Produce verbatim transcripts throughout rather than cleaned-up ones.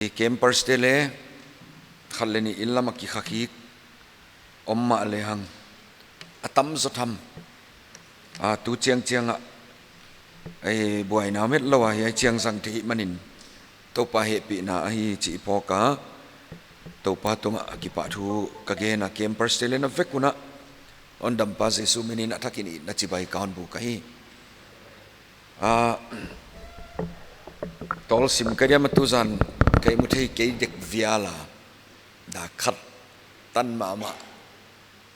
I campers te leh khat leh nih inn lam a kikhakhi om mahlehang, a tam zaw tham. A, tu chiangchiang ah ei buaina om hetlou a hiai chiang zang thei manin Toupa hehpihna ahi chih phawk a, Toupa tungah a kipahthu ka gen a, campers te leh na vek un ah hondampa Jesu minin a thakin itna chibai ka hon buk ahi. A, tawlsim ka diam a, tuzan ka ihmu thei kei dek vial a, dak khat tan mahmah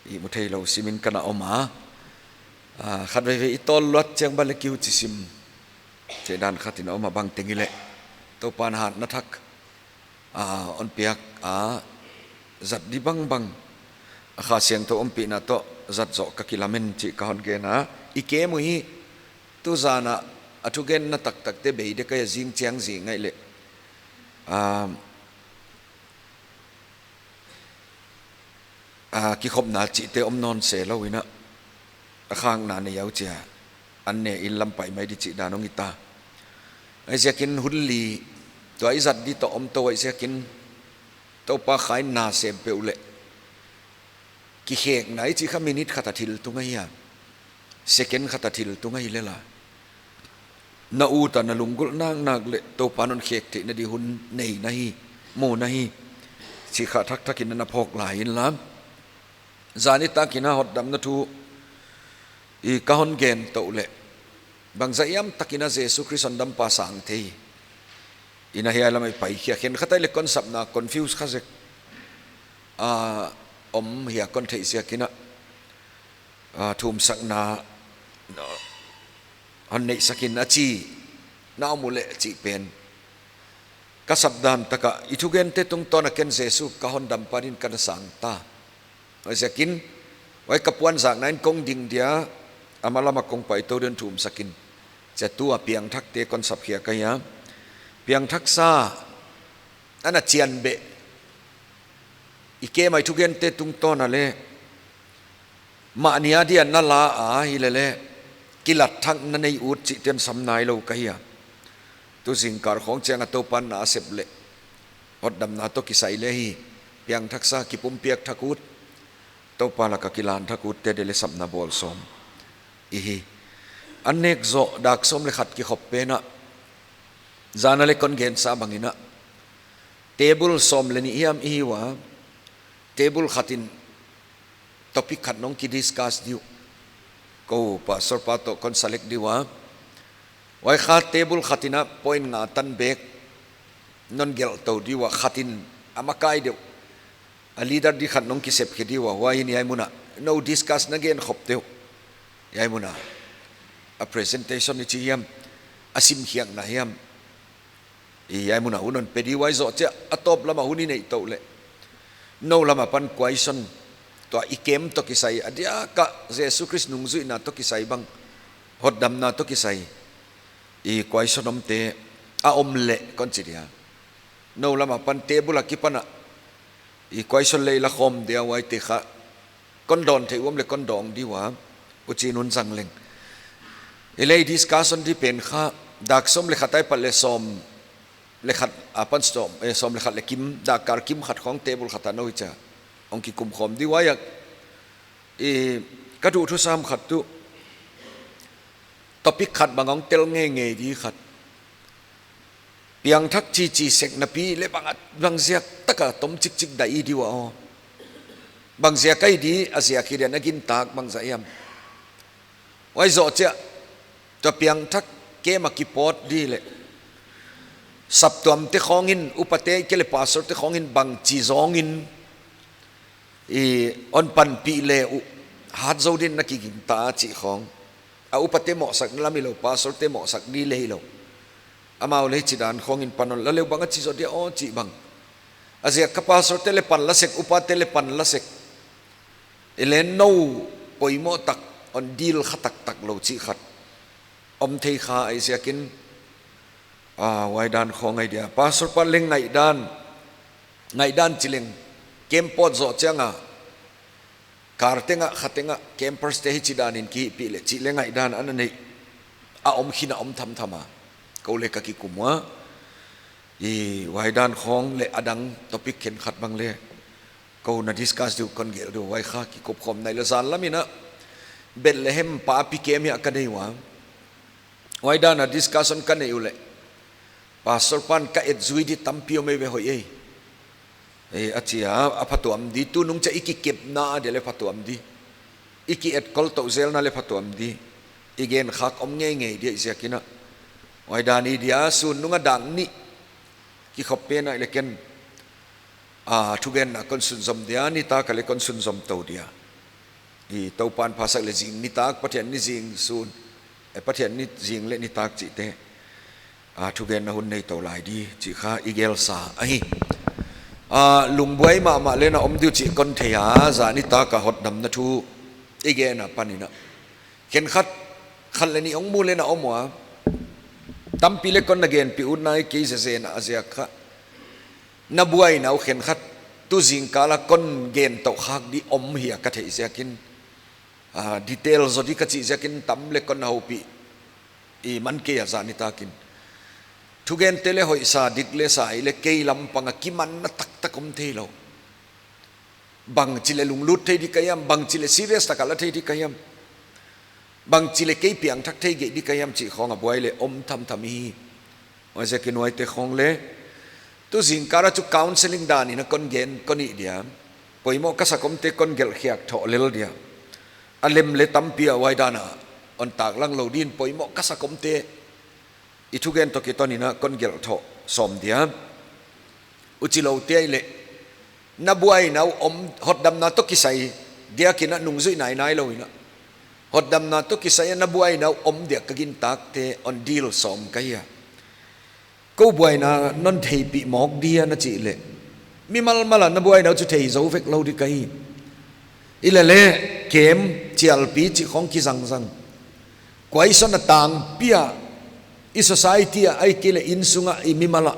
ihmu theilou simin ka na om a. A, khatveivei i tawl luat chiang bang leh kihuchi sim chih dan khat in om a, bangteng hileh Toupa'n hatna thak a hon piak a, zat di bangbang a Kha Siangthou ompihna toh zat zoh ka kilamen chih ka hon gen a. I camp uhi, tuzan a a thugenna taktakte bei dek ahi a, zing chiang zing ngai leh, a, a, kikhopna chihte om nawn se lou in ah, a khakna nei uh chia, an ne inn lam pai mai di chih dan hong hi ta. Huaiziakin hun li tua i zat di toh om tou, huaiziakin Toupa kha in na sem peuh leh kikhekna i chih kha minute khat a thil tung ahi a, second khat a thil tung ahi lel a, na ut a na lunggulh naknak leh Toupa'n hon khek theihna di hun nei na hi, mu na hi chih kha thakthak in na phawk lai inla. Zan nitak in ah hotdamna thu i ka hon gen tou leh, bangzah hiam takin ah Jesu Khrist hondampa sang thei in ah hiai lam ah i paikhia, khenkhat ahihleh kon sapna confuse kha zek a om hia kon theih ziakin ah, a, thumsakna hon neihsak in a chi na om uleh chih pen ka sap dan tak ah, i thugente tungtawn a ken Jesu ka hondampa din ka na sang ta. Huaiziakin, huai ka puanzakna in kong ding dia, a ma lam a kong pai tou din thumsak in, chia tu a piangthakte kon sapkhia ka hi a. Piangthaksa ana chian beh, i camp a i thugente tungtawn a leh, mahni a dia na la a hileh leh, kilat thak na nei ut chih ten sam nailou ka hi a. Tu zingkal khawng chiang a Toupa'n na a sep leh, hotdamna toh kisai leh hi, piangthaksa kipumpiak thak ut, Toupa lak a kilan thak utte ding leh sapna bawl sawm i hi. An nek zoh dak sawm leh khat kikhop pen ah, zan a leh kon gensa bangin ah, table sawm leh nih hiam i hi ua, table khat in topic khat non kidiscuss di uh. Kou pastor pa toh kon select di ua, huai kha table khat in ah point nga tan bek non gelh tou di ua, khat in a makai deuh, a leader di khat non kisep khe di ua, huai in hiai mun ah nou discuss na gen khop teuh, hiai mun ah a presentation i chi hiam, a simkhiakna hiam, i hiai mun ah hun hon pe di uh. Huai zoh chiah a tawp lam a hun i neih tou leh, nou lam apan question, tua i camp toh kisai, a diak a Jesu Khrist nungzuihna toh kisai bang, hotdamna toh kisai i question omte a om leh kon chi dia, nou lam apan table a kipan ah i question leh i la khawm dia, huaite kha kon dawn theih uh om leh kon dawng di ua, huchiin hun zang leng. Hileh i discussion di pen kha dak sawm leh khat apat leh sawm leh khat apan sawm, eh, sawm leh khat leh kim, dak kal kim khat khawng table khat a nou i chia hong kikum khawm di ua. I ka duhthusam khat tuh, topic khat bang hong tel ngeingei di khat, piangthak chichi sek napi leh bang a, bangziak tak a tom chikchik dah i di ua aw. Bangziak a i di, a ziak hileh a gintak bangzah hiam. Huai zoh chiah, tua piangthak camp a kipawt di leh, saptuamte khawng in, upate kei leh pastorte khawng in bangchi zawng in i hon panpih leh uh, hat zou din na kiging ta chih khawng. A upate mohsakna lam hilou, pastorte mohsak di leh hilou, amau leh hichidan khawng in pan hon la leh uh bang a chi zoh dia aw chih bang. A ziak kha pastorte leh pan la sek, upate leh pan la sek. Hileh nou poimoh tak hon deal kha taktak lou chih khat om thei kha, huaiziakin, a, huai dan khawng ahi dia. Pastor pa leng ngaihdan, ngaihdan chi leng, camp pawt zoh chiang a, kar teng ah, kha teng ah, campers te hichidan in kihihpih leh chih leh ngaihdan ana neih a om khin a om thamtham a, kou leh ka kikum ua. I huai dan khong leh a dang topic khenkhat bang leh kou na discuss di uh, kon gelh di uh, huai kha kikup khawm nai lou. Zan lam in a Bethlehem papi camp ah ka nei ua. Huai dan a discussion ka neih uleh, Pastor pan ka et zui di tampi om ei ve, hoih ei. E, a chi a, a phatuam di, tunung chiah i kikepna a dia leh phatuam di. I ki-etkol tou zelna leh phatuam di. I gen khak om ngeingei di ahih ziakin a. Huai dan i dia, sun nung a dak nih kikhop pen ah i leh ken, a, thugenna kon sunzom dia, nitak a leh kon sunzom tou dia. I Toupan phasak leh zing nitak, Pathianni zing sun, e, Pathianni zing leh nitak chihte, a, thugenna hun nei tou lai di chih kha i gelsa ahi. A, lungbuai mahmah leh na om di uh chih kon thei a, zan nitak a hotdamna thu i gen apan in a, khenkhat khat leh nih hong mu leh na om ua. Tampi leh kon na genpih ut nai kei zezen a, a ziak kha na buaina uh khenkhat tu zingkal a kon gen tou khak di om hia ka theih ziakin, a, detail zaw di ka chih ziakin tam leh kon na houpih i man kei a, zan nitak in. Thugente leh hoihsa dik leh sa i leh kei lam pang a kimanna taktak om thei lou. Bangchi leh lunglut thei di ka hiam, bangchi leh serious tak a la thei di ka hiam, bangchi leh kei piangthak thei geih di ka hiam chih khong a buai leh om thamtham i hi. Huaiziakin huaite khong leh tu zingkal a chu counselling dan in a kon gen kon hih dia. Poimoh ka sak omte kon gelh khiak thoh lel dia. A lem leh tampi a huai dan a hon taklang lou din, poimoh ka sak omte i thugen toh kiton in a kon gelh thoh sawm dia. Huchi lou te i leh na buaina uh om, hotdamna toh kisai, diakin a nungzui nainai lou in a, hotdamna toh kisai a na buaina uh om dia ka gintakte hon deal sawm ka hi a. Kou buaina non theihpih mawk dia na chih leh, mimal mal a na buaina uh chu thei zou vek lou di ka hi. I leh leh camp, chialpi chih khong kizangzang. Question a tangpi a, i society a, ahihkeileh innsung a, i mimal a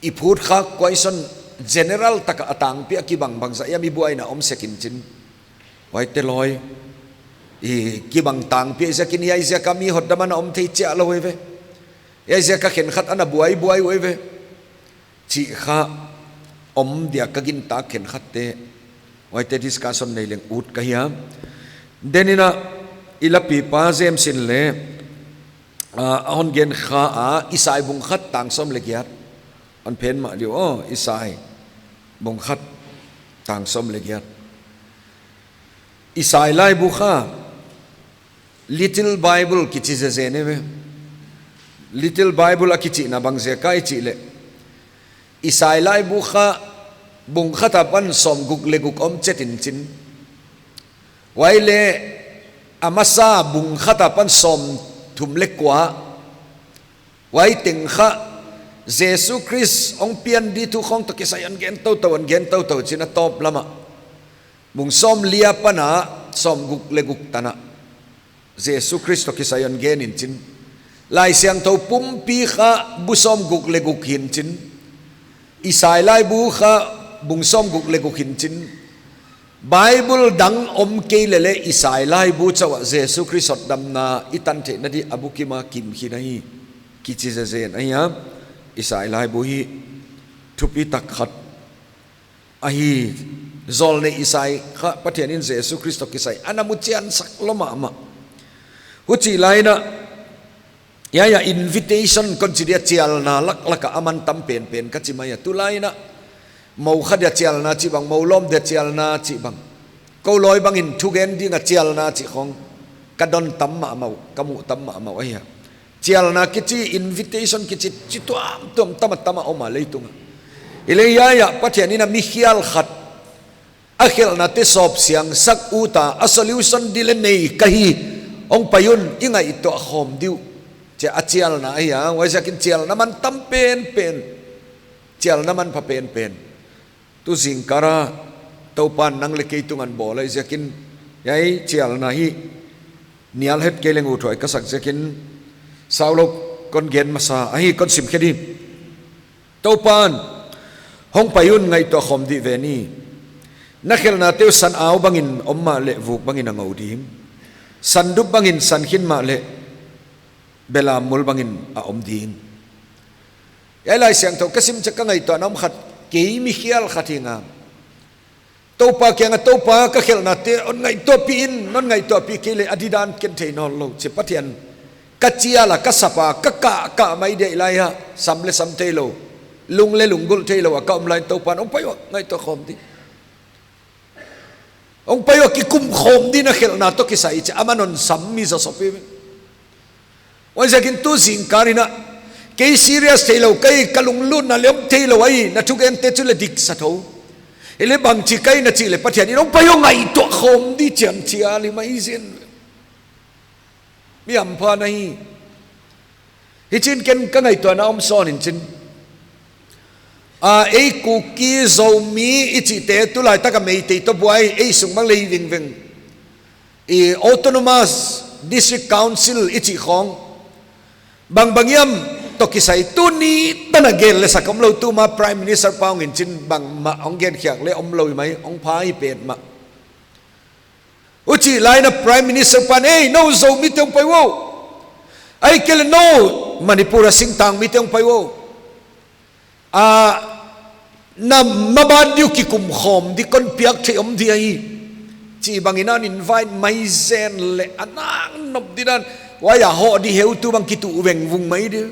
i phut khak question general tak a tangpi a kibang bangzah hiam i buaina om sek in chin. Huaite lawi, i kibang tangpi a ziakin, hiai ziak a mi hotdam a na om thei chiah lou ei ve. Hiai ziak a khenkhat ana buaibuai uh ei ve chih kha om dia ka gintak khenkhatte. Huaite discussion nei leng ut ka hi a. Then in a, i lapipa James in leh, a, a hon gen kha a, Isai bung khat tang sawm leh giat. Hon phen mah di uh, aw, Isai bung khat tang sawm leh giat. Isai laibu kha Little Bible kichi zezen ei ve. Little Bible a kichihna bang ziak ahia i chih leh, Isai laibu kha bung khat apan sawmguk leh guk om chet in chin. Huai leh a masa bung khat apan sawmthum leh kua. Huai teng kha Jesu Khrist hong pian di thu khong toh kisai hon gen toutou, hon gen toutou chin, a tawp lam a bung sawmli apan a sawmguk leh guk tan a Jesu Khrist toh kisai hon gen in chin. Laisiangthou pumpi kha bu sawmguk leh guk hi'n chin. Isai laibu kha bung sawmguk leh guk hi'n chin. Bible dang om kei leh leh Isai laibu chauh ah Jesu Khrist hotdamna i tan theihna di a bukim a kimkhin ahi. Kichi zezen ahi a, Isai laibu hi thupi tak khat ahi. Zawlnei Isai kha Pathian in Jesu Khrist toh kisai ana muchian sak lou mahmah. Huchi lai in a, hiai a invitation kon chi dia, chialna laklak a a man tam penpen ka chi mai a. Tulai in a, mou kha dia chialna chih bang, mou lawm dia chialna chih bang, kou lawi bang in thugen ding a chialna chih khong ka don tam mahmah uh, ka muh tam mahmah uh ahi a. Chialna kichi, invitation kichi, chi tuamtuam tam a tam a om a leitung a. Hileh hiai ah Pathian in a mi khial khat a khelhnate sawpsiang sak ut a, a solution di leh nei ka hi, hong pai un, i ngaihtuah khawm di uh, chia a chialna ahi a. Huaiziakin chialna man tam penpen, chialna manpha penpen tu zingkal a Toupan nang leh kei tung a hon bawl ahih ziakin, hiai chialna hi nial het kei leng uthuai ka sak ziakin, saulou kon gen masa ahi, kon sim khe di. Toupan, hong pai un, ngaihtuah khawm di ve ni. Na khelhnate uh san au bangin om mahleh vuk bangin a ngou ding. Sandup bangin san khin mahleh belam mul bangin a om ding. Hiai Laisiangthou ka sim chiang ka ngaihtuahna om khat, kei mi khial khat hi ngal. Toupa kiangah, Toupa, ka khelhnate hon ngaihtuahpih in, non ngaihtuahpih kei leh a didan ken thei nawnlou, chi Pathian. Ka chial a, ka sap a, ka kah, kah mai dia i lai a, sam leh sam theilou, lung leh lunggulh theilou a ka om lai in Toupa'n, hong pai ua, ngaihtuah khawm di. Hong pai ua, kikum khawm di, na khelhna toh kisai, chi, aman hon sam mi zaw sawpi. Huaiziakin tu zingkal in a, kei serious theilou ka hi, ka lunglutna leh om theilou ahi, na thugente chu leh dik sa thou. Hileh bangchi ka hi na chih leh Pathian in hong pai ua, ngaihtuah khawm di, chian chial hi mai zen. Mi hampha na hi. Hichi'n ken ka ngaihtuahna om sawn in chin. A, ei Kuki Zomi i chihte tulaitak a Meitei toh buai, ei sung bang leh vingveng. I Autonomous District Council i chih khawng. Bangbang hiam toh kisai tuni tan a gen leh sak omlou, tuma Prime Minister pa hong in chin bangmah hong gen khiak leh omlou hi mai, hong pha hi petmah. Huchi lai in a Prime Minister pa'n, "Ei, nou Zomite hong pai ua. Ahihkeileh nou Manipur a singtang mite hong pai ua. A, na maban diu kikum khawm di kon piak theih om di ahi." Chih bang in a hon invite mai zen leh a nang nop di dan. Huai a hoh di heutu bang kituh vengvung mai di.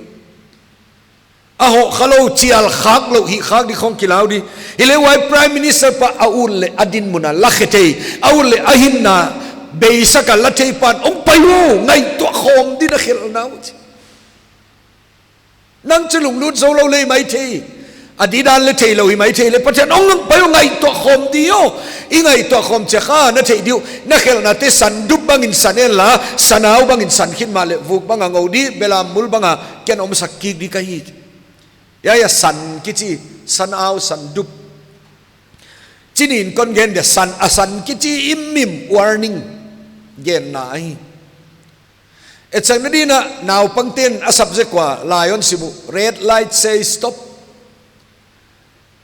A hoh khalou, chial khaklou, hih khak di khong kilau di. Hileh huai Prime Minister pa a ut leh a dinmun a la khe thei, a ut leh a hinna beisak a la thei pa'n hong pai ua, ngaihtuah khawm di na khelhna uh, chi. Nang chu lunglut zou lou leh hi mai thei. A didan leh theilou hi mai thei leh Pathian hong pai ua, ngaihtuah khawm di aw. I ngaihtuah khawm chiang kha na theih diu. Na khelhnate sandup bang in san hen la, sanau bang in san khin mahleh vuk bang a ngou di, belam mul bang a ken omsak kik di ka hi. Hiai a san kichi, sanau, sandup. Chih in kon gen dia, san, a san kichi imim, warning genna ahi. Etsakna di'n a naupangte'n a subject kua lai hon sim uh, red light say stop.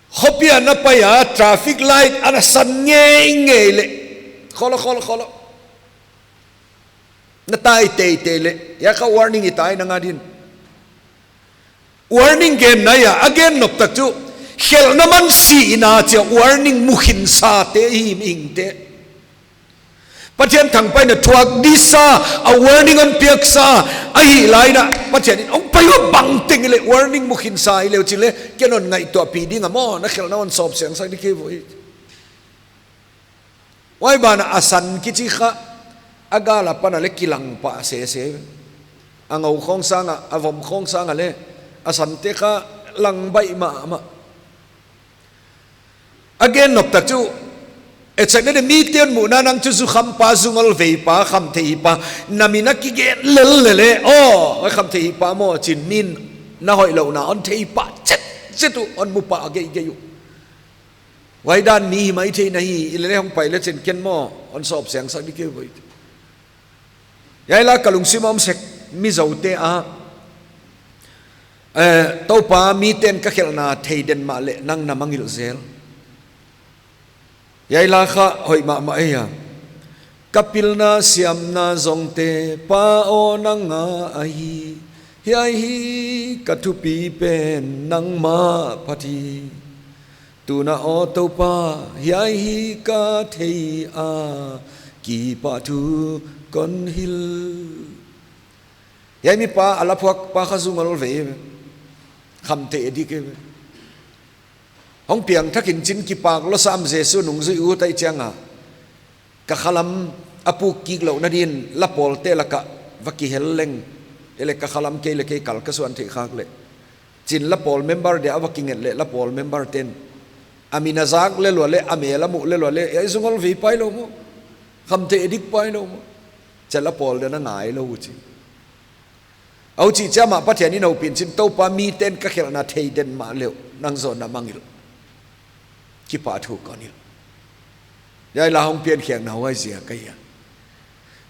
Khopi a na pai a traffic light a na san ngeingei leh, kholo, kholo, kholo. Na tai teitei leh, hiai kha warning i tai na nga din. Warning genna ahi a, a gen nop tak chu, khelhna man sihna chia warning mu khin sate hi mihingte. Pathian thangpaihna thuak di sa, a warning hon piak sa, ahih lai in a, Pathian in hong pai ua bangteng leh warning mu khin sa hi leh uh chin leh, ken hon ngaihtuahpih ding a maw, na khelhna hon sawp siangsak di kei voi. Huai ban a san kichi kha, a gal a pan a leh kilang pah sese. A ngou khong sang a, a vom khong sang a leh, a sante kha lang baih mahmah. A gen nop tak chu, etsakna di'n mite'n muhna nang chu zukham pa, zungol vei pa, khamtheih pa, na min a kigen lel lel leh, aw, khamtheih pa maw, chin min, na hoihlouhna hon thei pah chetchet uh, hon mu pah geigei uh. Huai dan mi hi mai thei na hi, i leh leh hong pai leh chin ken maw, hon sawp siangsak di kei voi. Hiai la ka lungsim a om sek, mi zote a. Eh, Toupa mite'n ka khelhna thei den mahleh nang na mangngilh zel. Hiai la kha hoih mahmah ahi a. Ka pilna siamna zongte pa aw nang a ahi. Hiai hi ka thupi pen nangmah phat hi. Tuna aw Toupa, hiai hi ka thei a, kipahthu kon hilh. Hiai mi pa a la phuak pa kha zungol vei, khamtheih dik e. Hong piangthak in chin kipak lou sam Jesu nungzui ut ahih chiang a. Ka khalam a puk kik louhna di'n la pawlte lak ah va kihel leng. Hileh ka khalam kei leh kei kal ka suan theih khak leh. Chin la pawl member dia a va kinget leh la pawl member te'n. A min a zak leh lua leh, a mel a muh leh lua leh, hiai zungol vei pa hilou maw. Khamtheih dik pa hilou maw. Chia la pawl dia na ngai lou uh chi. Huchi chia mah Pathian in hon pi in chin Toupa mite'n ka khelhna thei den mahleh uh, nang zaw na mangngilh. Kipahthu kon hilh. Hiai la hong piankhiakna huaiziak ahi a.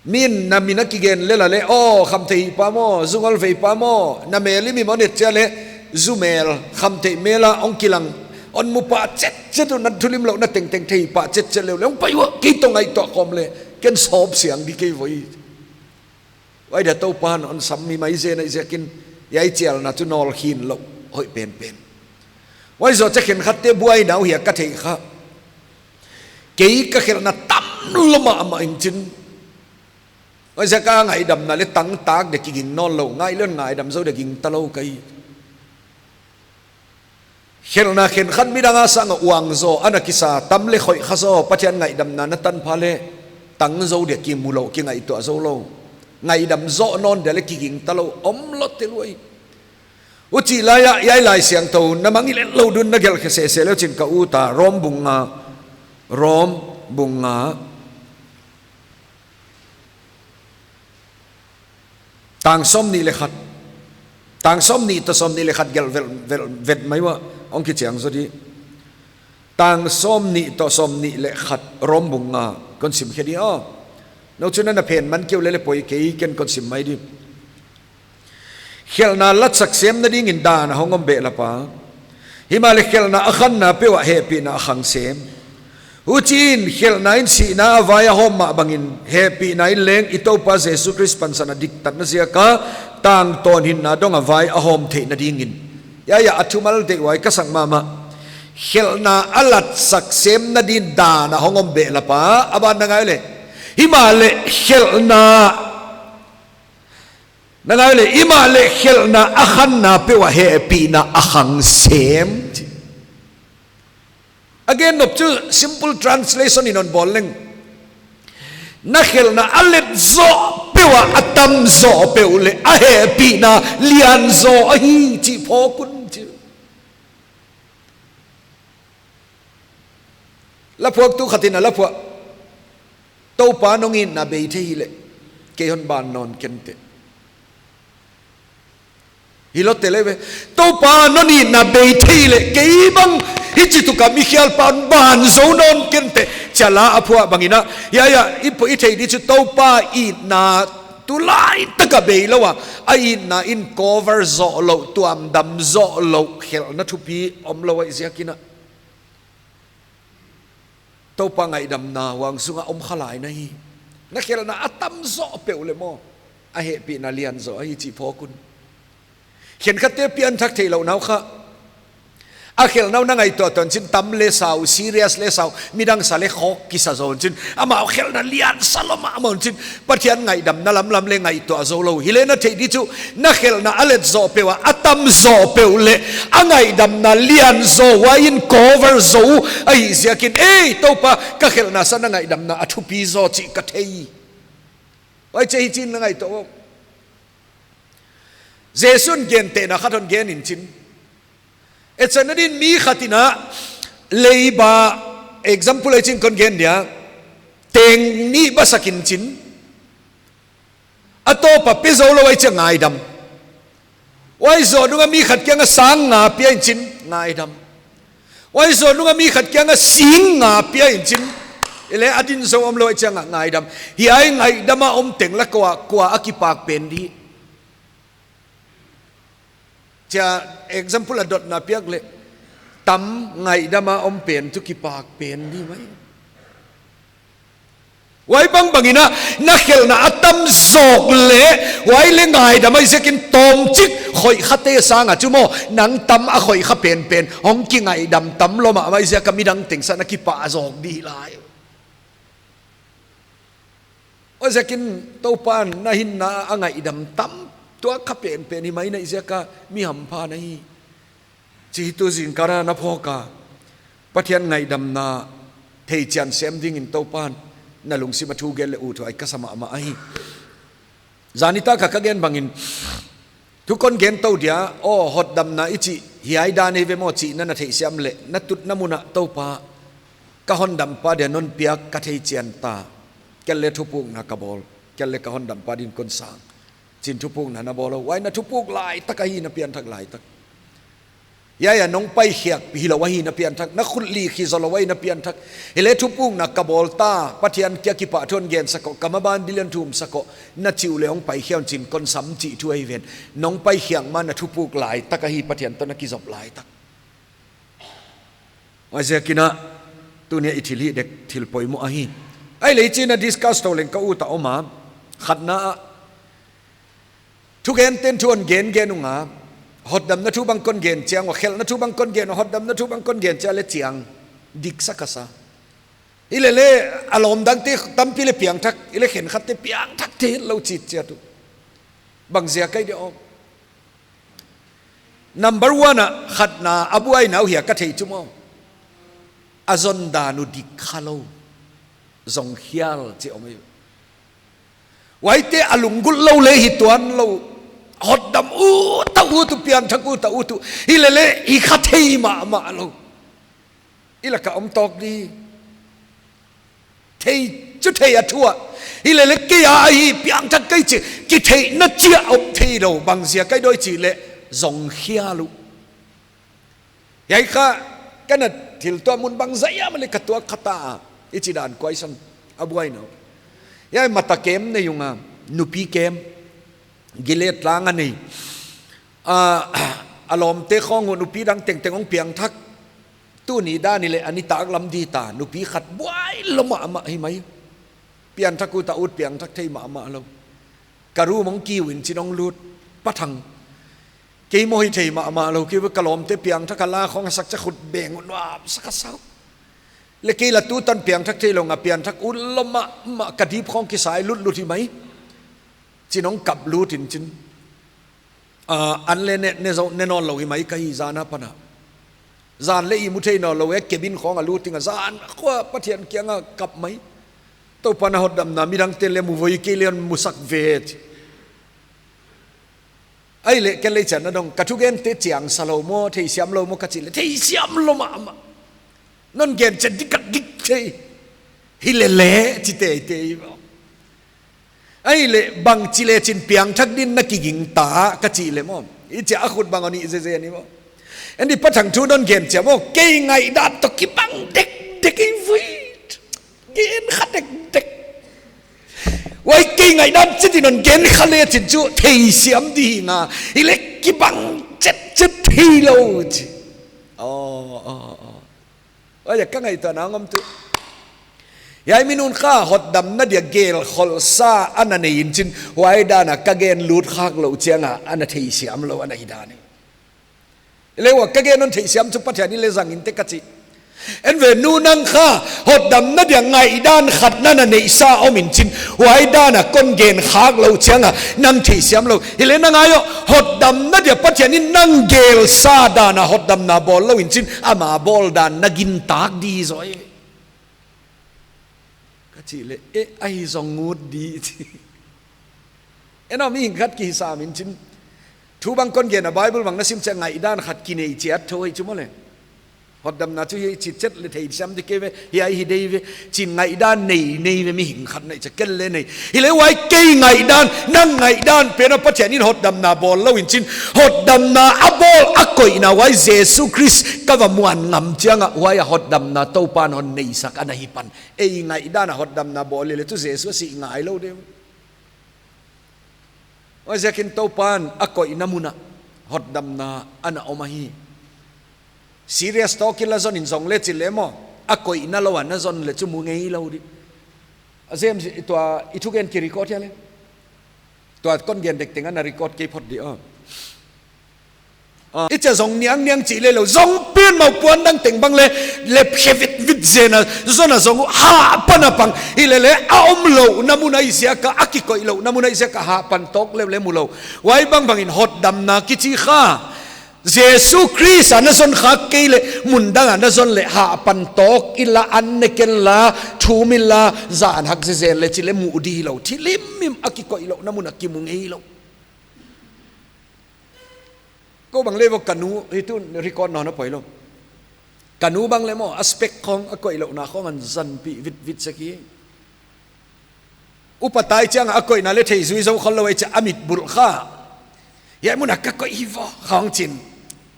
Min na min a kigen lel a leh, aw, khamtheih pa maw, zungol vei pa maw, na mel i mi maw net chia leh, zu mel, khamtheih mel a hong kilang, hon mu pah chetchet uh na thulimlouhna tengteng thei pah chetchet leh uh leh, hong pai ua, kei toh ngaihtuah khawm leh, ken sawp siang di kei voi. Huai dia Toupa'n hon sam mi mai zen ahih ziakin, hiai chialna chu nawl khin lou. hoih penpen. Huai zoh chiah khenkhatte buaina uh hia ka theih kha. Kei ka khelhna tam lua mahmah in chin. Huaiziak a ngaihdamna leh tangtak dia kiging nawnlou, ngai leh ngaidam zou dia gingta lou ka hi. Khelhna khenkhat midang a sang a uang zaw, ana kisa, tam leh khoih kha zaw, Pathian ngaihdamna na tanpha leh, tang zou dia kimu lou, kingaihtuah zou lou. Ngaihdam zoh nawn dia leh kigingta lou, om lua tel uhi. Huchi lai a, hiai Laisiangthou, na mangngilh lou dun na gelh khe sese leu chin ka ut a, Rom bung nga, Rom bung nga. Tang sawmnih leh khat. Tang sawmnih toh sawmnih leh khat gelh vel, vel, vet mai ua, hong kichiang zaw di. Tang sawmnih toh sawmnih leh khat Rom bung nga, kon sim khe di aw. Nou chu na na phen man kei uleh leh poi kei, ken kon sim mai di. Khelhna latsak semna dingin dan a hong om behlap a. Himahleh khelhna a khanna peuh ah hehpihna a khang sem. Huchiin khelhna in sihna a vai a hawm mah bangin hehpihna in leng i Toupa Jesu Khrist pansan a diktatna ziak a tangtawn hinna dong a vai a hawm theihna dingin. Hiai a thumal deih huai ka sak mahmah. Khelhna a latsak semna dingin dan a hong om behlap a, a ban na ngai leh. Himahleh khelhna Na ngai leh, himahleh khelhna a khanna peuh ah hehpihna a khang sem. Again, nop chu simple translation in hon bawl leng. Na khelhna a let zoh peuh ah a tam zoh peuh leh a hehpihna lian zaw ahi chih phawk un chi. Laphuaktu khat in a laphuak. Toupa nong itna bei thei hileh, kei hon ban nawn kenteh. Hilou tel ve. Toupa nong itna bei thei leh, kei bang hichi tuk a mikhialpa hon ban zou nawn kenteh. Chia la a phuak bangin a. Hiai a, i pu i theih di chu Toupa itna tulai tak a bei lou a. A itna in cover zoh lou, tuamdam zoh lou, khelhna thupi om lou ahih ziakin a. Toupa ngaihdamna huang sung ah om kha lai na hi. Na khelhna a tam zoh peuh leh maw, a hehpihna lian zaw ahi chih phawk un. Khenkhatte pianthak theihlouhna uh kha. A khelhna uh na ngaihtuah tuan chin tam leh sau, serious leh sau, midang sa leh khawk kisa zaw un chin. Amah khelhna lian sa lua mahmah un chin. Pathian ngaihdamna lamlam leh ngaihtuah zou lou. Hileh na theih di chu, na khelhna a let zoh peuh ah, a tam zoh peuh leh, a ngaihdamna lian zaw, huai in cover zou, ahih ziakin, ei, Toupa, ka khelhna sang a ngaihdamna a thupi zaw chih ka thei. Huai chiah hichi'n na ngaihtuah uh. Jesu'n gentehna khat hon gen in chin. Etsakna din mi khat in a, leiba, example ahi chin kon gen dia, teng nih ba sak in chin. A tawp a pe zou lou ahih chiah ngaidam. Huai zoh nung a mi khat kiang a sang nga pia in chin ngaidam. Huai zoh nung a mi khat kiang a sing nga pia in chin. Hileh a din zou om lou ahih chiah nga, ngaidam. Hiai ngaidam a om teng leh kua, kua a kipak pen di. Chia example a dotna piak leh, tam ngaihdam a om pen chu kipak pen di mai. Huai bangbang in a, na khelhna a tam zoh leh, huai leh ngaidam ahih ziakin tawmchik khoih khate sang a chu maw, nang tam a khoih kha penpen, hong kingaihdam tam lua mahmah ahih ziak a midang teng sang a kipah zaw di lai. Huaiziakin Toupa'n na hinna a ngaihdam tam tuak kha penpen hi mai na hih ziak a mi hampha na hi. Chih tu zingkal a na phawk a. Pathian ngaihdamna theichian sem dingin Toupa'n na lungsim a thu gelh leh uthuai ka sa mahmah ahi. Zan nitak a ka gen bangin, thu kon gen tou dia, aw, hotdamna i chih, hiai dan hi ve maw chih na na theihsiam leh, na tutna mun ah Toupa, ka hondampa dia non piak ka theichian ta, kei leh thupukna ka bawl, kei leh ka hondampa din kon sang. Chi'n thupukna na bawl uh, huai na thupuk laitak ahi na pianthak laitak. Hiai a nong paikhiak hilou ahi na pianthak, na khut lik hi zolou ahi na pianthak. Hileh thupukna ka bawl ta, Pathian kiang a kipahthu hon gen sak uh, ka maban bil hon thum sak uh, na chih uleh hong paikhia un chi'n kon sam chih thu ahi ven. Nong paikhiak ma na thupuk laitak ahi Pathian toh na kizop laitak. Huaiziakin a, tuni a i thil hi dek thil poimoh ahi. Ahihleh chi'n a discuss tou leng ka ut a om a, khatna a, thugente'n thu hon gen gen nung a, Hotdamna thu bang kon gen chiang, khelhna thu bang kon gen, hotdamna thu bang kon gen chiang leh chiang dik sa ka sa. Hilele, a lawm dangte tampi leh piangthak, hilele khenkhatte piangthak theilou chih chiat uh. Bang ziak ahi dia om? Number one a, khatna a buaina uh hiai ka theih chu maw, a zon dan uh dik khalou, zong khial chih om ei. Huaite a lunggulh lou leh hi tuanlou. Hotdam ut a ut uh, piangthak ut a ut uh, hilele hi kha thei mahmah lou. Hilele ka om tawk di. Thei chu thei a thu a. Hilele kei a hi piangthak kei chih kitheihna chiah om theilou, bang ziak ahi dia chih leh zong khial uh. Hiai kha, ka na thil tuah mun bangzah hiam leh ka tuak kha ta a, i chih dan kuaisan a buaina uh. Hiai Mata camp nei ung a, nupi camp, Gilead tlang a nei. Ah, a lawmte khawng uh nupi dang tengteng hong piangthak. Tuni dan hileh a nitaklam di ta, nupi khat buai lou mahmah hi mai. Piangthak ut a ut, piangthak thei mahmah lou. Ka room hong kiu in chin hong lut, Pa Thang. Kei maw hi thei mahmah lou, kei ve ka lawmte piangthak a la khawng a sak chiang khut beng uh nuam sa ka sa uh. Leh kei la tutan piangthak theilou nga, piangthak ut lou mahmah, ka dip khawng kisai lutlut hi mai. Chin hong kap lut in chin. Ah, an leh ne, ne zou, ne nawnlou hi mai ka hi zan apan a. Zan leh ihmu thei nawnlou e, cabin khawng a lut in a zan khua Pathian kiang a kap mai. Toupa'n a hotdamna midangte leh mu voi, kei leng musak ve chi. Ahihleh ken leng chiang na dong, ka thugente chiang sa lou maw, theisiam lou maw ka chih leh, theisiam lou mahmah. Non gen chiat dik a dik thei. Hilele, chi teitei maw. Ahihleh bangchi leh chin piangthak din na kiging ta, ka chih leh maw, i chia a khut bang a nih zezen hi maw. Endi Pa Thang thu non gen chiang maw, kei ngaihdan toh kibang dekdek hi voi. Gen kha dekdek. Huai kei ngaihdan chih di non gen kha leh chin chu theisiam di hi nga. Hileh kibang chetchet theilou chi. Oh, oh, oh. Huai a ka ngaihtuahna ngam tuh. Hiai mi nu'n kha hotdamna dia gelkholhsa ana nei in chin, huai dan a ka gen lut khak lou chiang a, ana theisiam lou ana hi dan hi. Leh huai ka gen non theisiam chu Pathian in leng zang in te ka chi. En ve nu, nang kha hotdamna dia ngaihdan khat na na neihsa om in chin, huai dan a kon gen khak lou chiang a, nang theisiam lou. Hileh na ngai aw, hotdamna dia Pathian in nang gelsa dan a hotdamna bawl lou in chin, ama bawl dan na gintak di zaw. Ka chih leh, eh, ahi zong ngut di chi. En aw, mihing khat kisam in chin. Thu bang kon gen a, Bible bang na sim chiang ngaihdan khat kinei chiat thou hi chu maw leh. Hotdamna chu hichi chet leh theisiam di kei ve, hiai hi dei ve, chin ngaihdan nei, nei ve mihing khat na hi chia ken leng nei. Hileh huai kei ngaihdan, nang ngaihdan pen a Pathian in hotdamna bawl lou in chin, hotdamna a bawl a koihna huai Jesu Khrist ka va muan ngam chiang a, huai a hotdamna Toupa'n hon neisak ana hi pan. Ei ngaihdan a hotdamna bawl leh leh chu Jesu a sih ngai lou deuh. Huaiziakin Toupa'n a koihna mun a hotdamna ana om ahi. Serious toh kila zon in zong leh chi leh maw, a koihna lou a na zon leh chu mu ngeilou di. A James, i tua, i thugen ki record hia leh. Tua kon gen dek teng ana record kei phot di aw. Ah, i chia zong niangniang chih leh lou, zong pen mau puan dang teng bang leh, leh phe vitvit zen a, zon a zong uh, hah pan a pang, hilele, a omlouhna mun ahih ziak a, a kikoihlouhna mun ahih ziak a, hah pan tawk leh leh mulou. Huai bangbang in hotdamna kichi kha. Jesu Khrist a na zon khak kei leh, mun dang a na zon leh, hah pan tawk inla, an ne kenla, thum inla, zan hak zezen leh chi leh mu di lou, thil himhim a kikoihlouhna mun a kimu ngeilou. Kou bang leh vo ka nu, hi tuh record nawn a poi lou. Ka nu bang leh maw, a spec khong, a koihlouhna khong ana zanpih vitvit sek hi. Upa tai chiang a koihna leh thei zui zou khol lou ei chia a mit bulh kha. Hiai mun a ka koih hi vo, khong chin.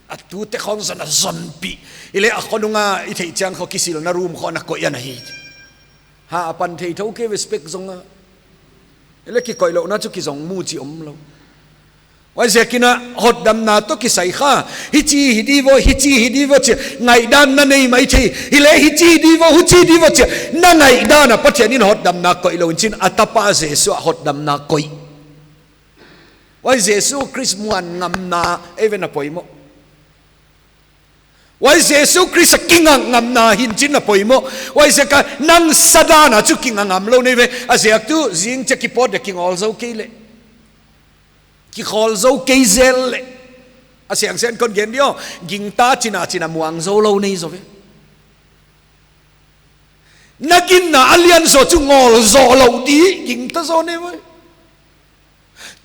A tute khong zon a zonpih. Hileh a khonung a i theih chiang khong kisilna room khong a koih ana hi. Hah pan thei thou kei ve spec zong a. Hileh kikoihlouhna chu kizong mu chi omlou. Huaiziakin a hotdamna toh kisai kha. Hichi hi di vo, hichi hi di vo chia. Ngaihdan na nei maithei. Hileh hichi hi di vo, huchi hi di vo chia. Na ngaihdan a Pathian in hotdamna koih lou in chin a tapa Jesu a hotdamna koih. Huai Jesu Khrist muan ngamna ei ve na poimoh. Huai Jesu Khrist a kinga ngamna hi'n chin na poimoh. Huaiziak a nang sadan a chu kinga ngam lou nei ve. A ziak tuh zing chiah kipawt dia kingawl zou kei leh, kikhawl zou kei zel leh, a siangsen kon gen di aw, gingta chin a chin a muang zou lou nei zaw ve. Na ginna a lian zaw chu ngawl zou lou di, gingta zaw nei ve.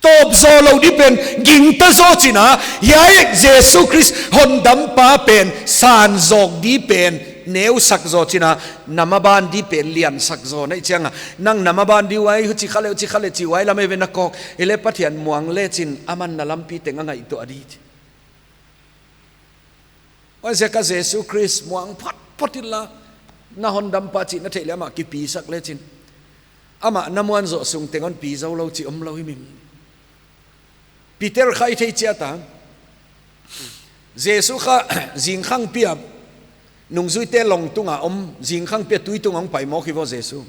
Tawp zou lou di pen gingta zaw chin a, hiai Jesu Khrist hondampa pen san zawk di pen neusak zaw chin a, na maban di pen liansak zaw na hih chiang a, nang na maban di uh ahi, huchi kha leh, huchi kha leh chi uh ahi lam ei ve na kawk. Hileh Pathian muang lechin aman na lampi teng a ngaihtuah di. Huaiziak a Jesu Khrist muang phot phot inla, na hondampa chih na theih leh amah kipisak lechin, amah na muan zoh sung teng hon pi zou lou chih om lou himhim. Peter kha i thei chiat a, Jesu kha zingkhangpi a, nungzuite lawng tung a om, zingkhangpi a tui tung a hong pai mawk hi vaw Jesu.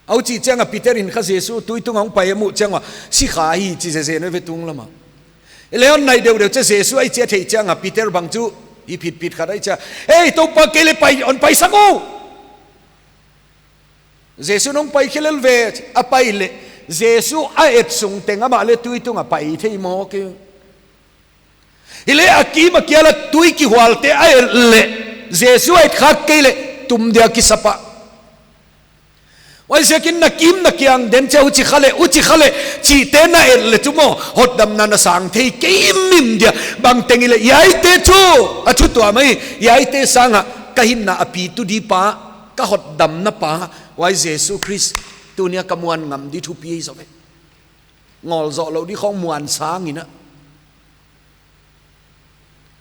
Huchi chiang a Peter in kha Jesu tui tung a hong pai a muh chiang ua, si kha hi chi zeze na ve tunglam a. Hileh hon naih deuhdeuh chiah Jesu ahi chih a theih chiang a Peter bang chu hi phitphit khat ahi chia, "Ei, Toupa, kei leh pai, hon paisak aw." Jesu'n hon pai khe lel ve, a pai leh, Jesu a et sung teng amah leh tui tung a pai thei mawk e. Hileh a kim a kial a tui kihualte a et leh, Jesu a et khak kei leh, tum dia kisa pah. Huaiziakin na kim na kiang den chiah huchi kha leh, huchi kha leh, chihte na et leh chu maw, hotdamna na sang thei kei himhim dia, bangteng hileh, hiaite chu, a thu tuam ahi, hiaite sang a, ka hinna a pitu di pa, ka hotdamna pa, huai Jesu Khrist, tuni a ka muan ngam di thupi ei zaw ve. Ngawl zoh lou di khong muan sang in a.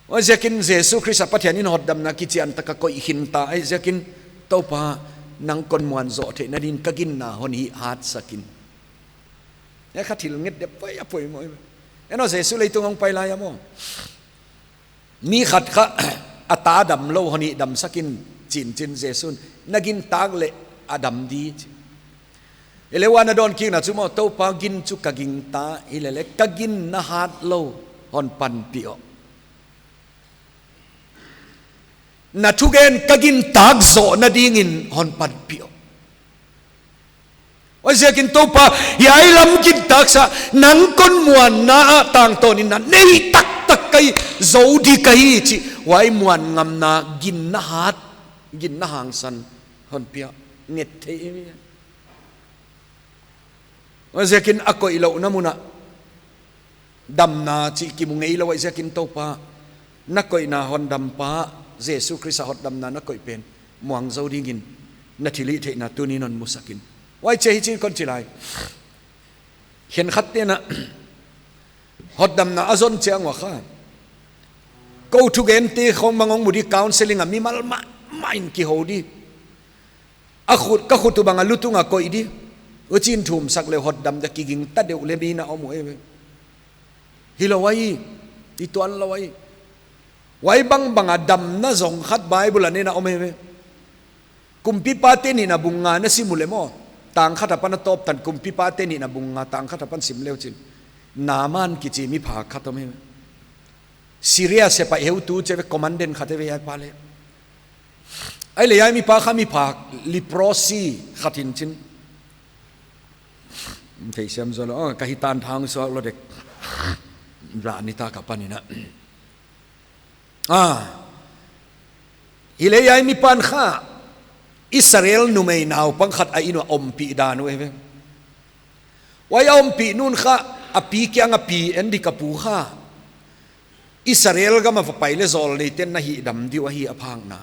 Huaiziakin Jesu Khrist a Pathian in hotdamna kichian tak a koih khin ta, huaiziakin Toupa nang kon muan zoh theihna din ka ginna hon hih hat sak in. Hiai kha thil nget deuh poi a poimoh. En aw Jesu leitung hong pai lai a maw, mi khat kha a ta dam lou hon hihdam sak in chi'n chin Jesu'n, na gin tak leh a dam di chi. Hileh huan a dawn kikna chu maw, Toupa gin chu ka gingta, hileleh ka gin na hat lou hon panpih aw. Na thugen ka gin tak zohna dingin hon panpih aw. Huaiziakin Toupa, hiai lam gin tak sa, nang kon muanna a tangtawn in na nei taktak ka hi, zou di ka hi chih, huai muan ngamna gin na hat, gin na hangsan hon pia, nget thei mi. Huaiziakin a koih louhna mun a damna chih kimu ngei lou, huaiziakin Toupa, na koihna hondampa, Jesu Khrist a hotdamna na koih pen muang zou dingin na thilhihtheihna tuni'n hon musak in. Huai chia hichi'n kon chi lai. Khenkhatte'n a hotdamna a zon chiang ua kha, kou thugente khong bang hong mu di counselling a mimal mahmah in kihou di. A khut, ka khut uh bang a lutung a koih di. Huchiin thumsak leh hotdam dia kigingta deuh leh mi na om uh ei ve. Hilou ahi, i tuan lou ahi. Huai bangbang a damna zong khat Bible a na en a om ei ve. Kumpipate nihna bung nga na sim uleh maw, tang khat apan a tawp tan, Kumpipate nihna bung nga tang khat apan sim leu chin, Naaman kichi miphak khat om ei ve. Syria sepaih heutu chi ve, commandant khat ei ve hiai pa leh. Ahihleh hiai mipa kha miphak, leprosy khat hi'n chin. Theisiam zaw lou, oh, ka hi tan thang suak lou dek. Bla ni ta ka pan in a. Ah. Hileh hiai mipa'n kha Israel numei naupang khat a inn ua ompih dan uh ei ve. Huai a ompih nu'n kha a pi kiang a pi en di, ka pu kha, Israel gam a va pai leh zawlneite'n na hihdam di uh ahi a phakna.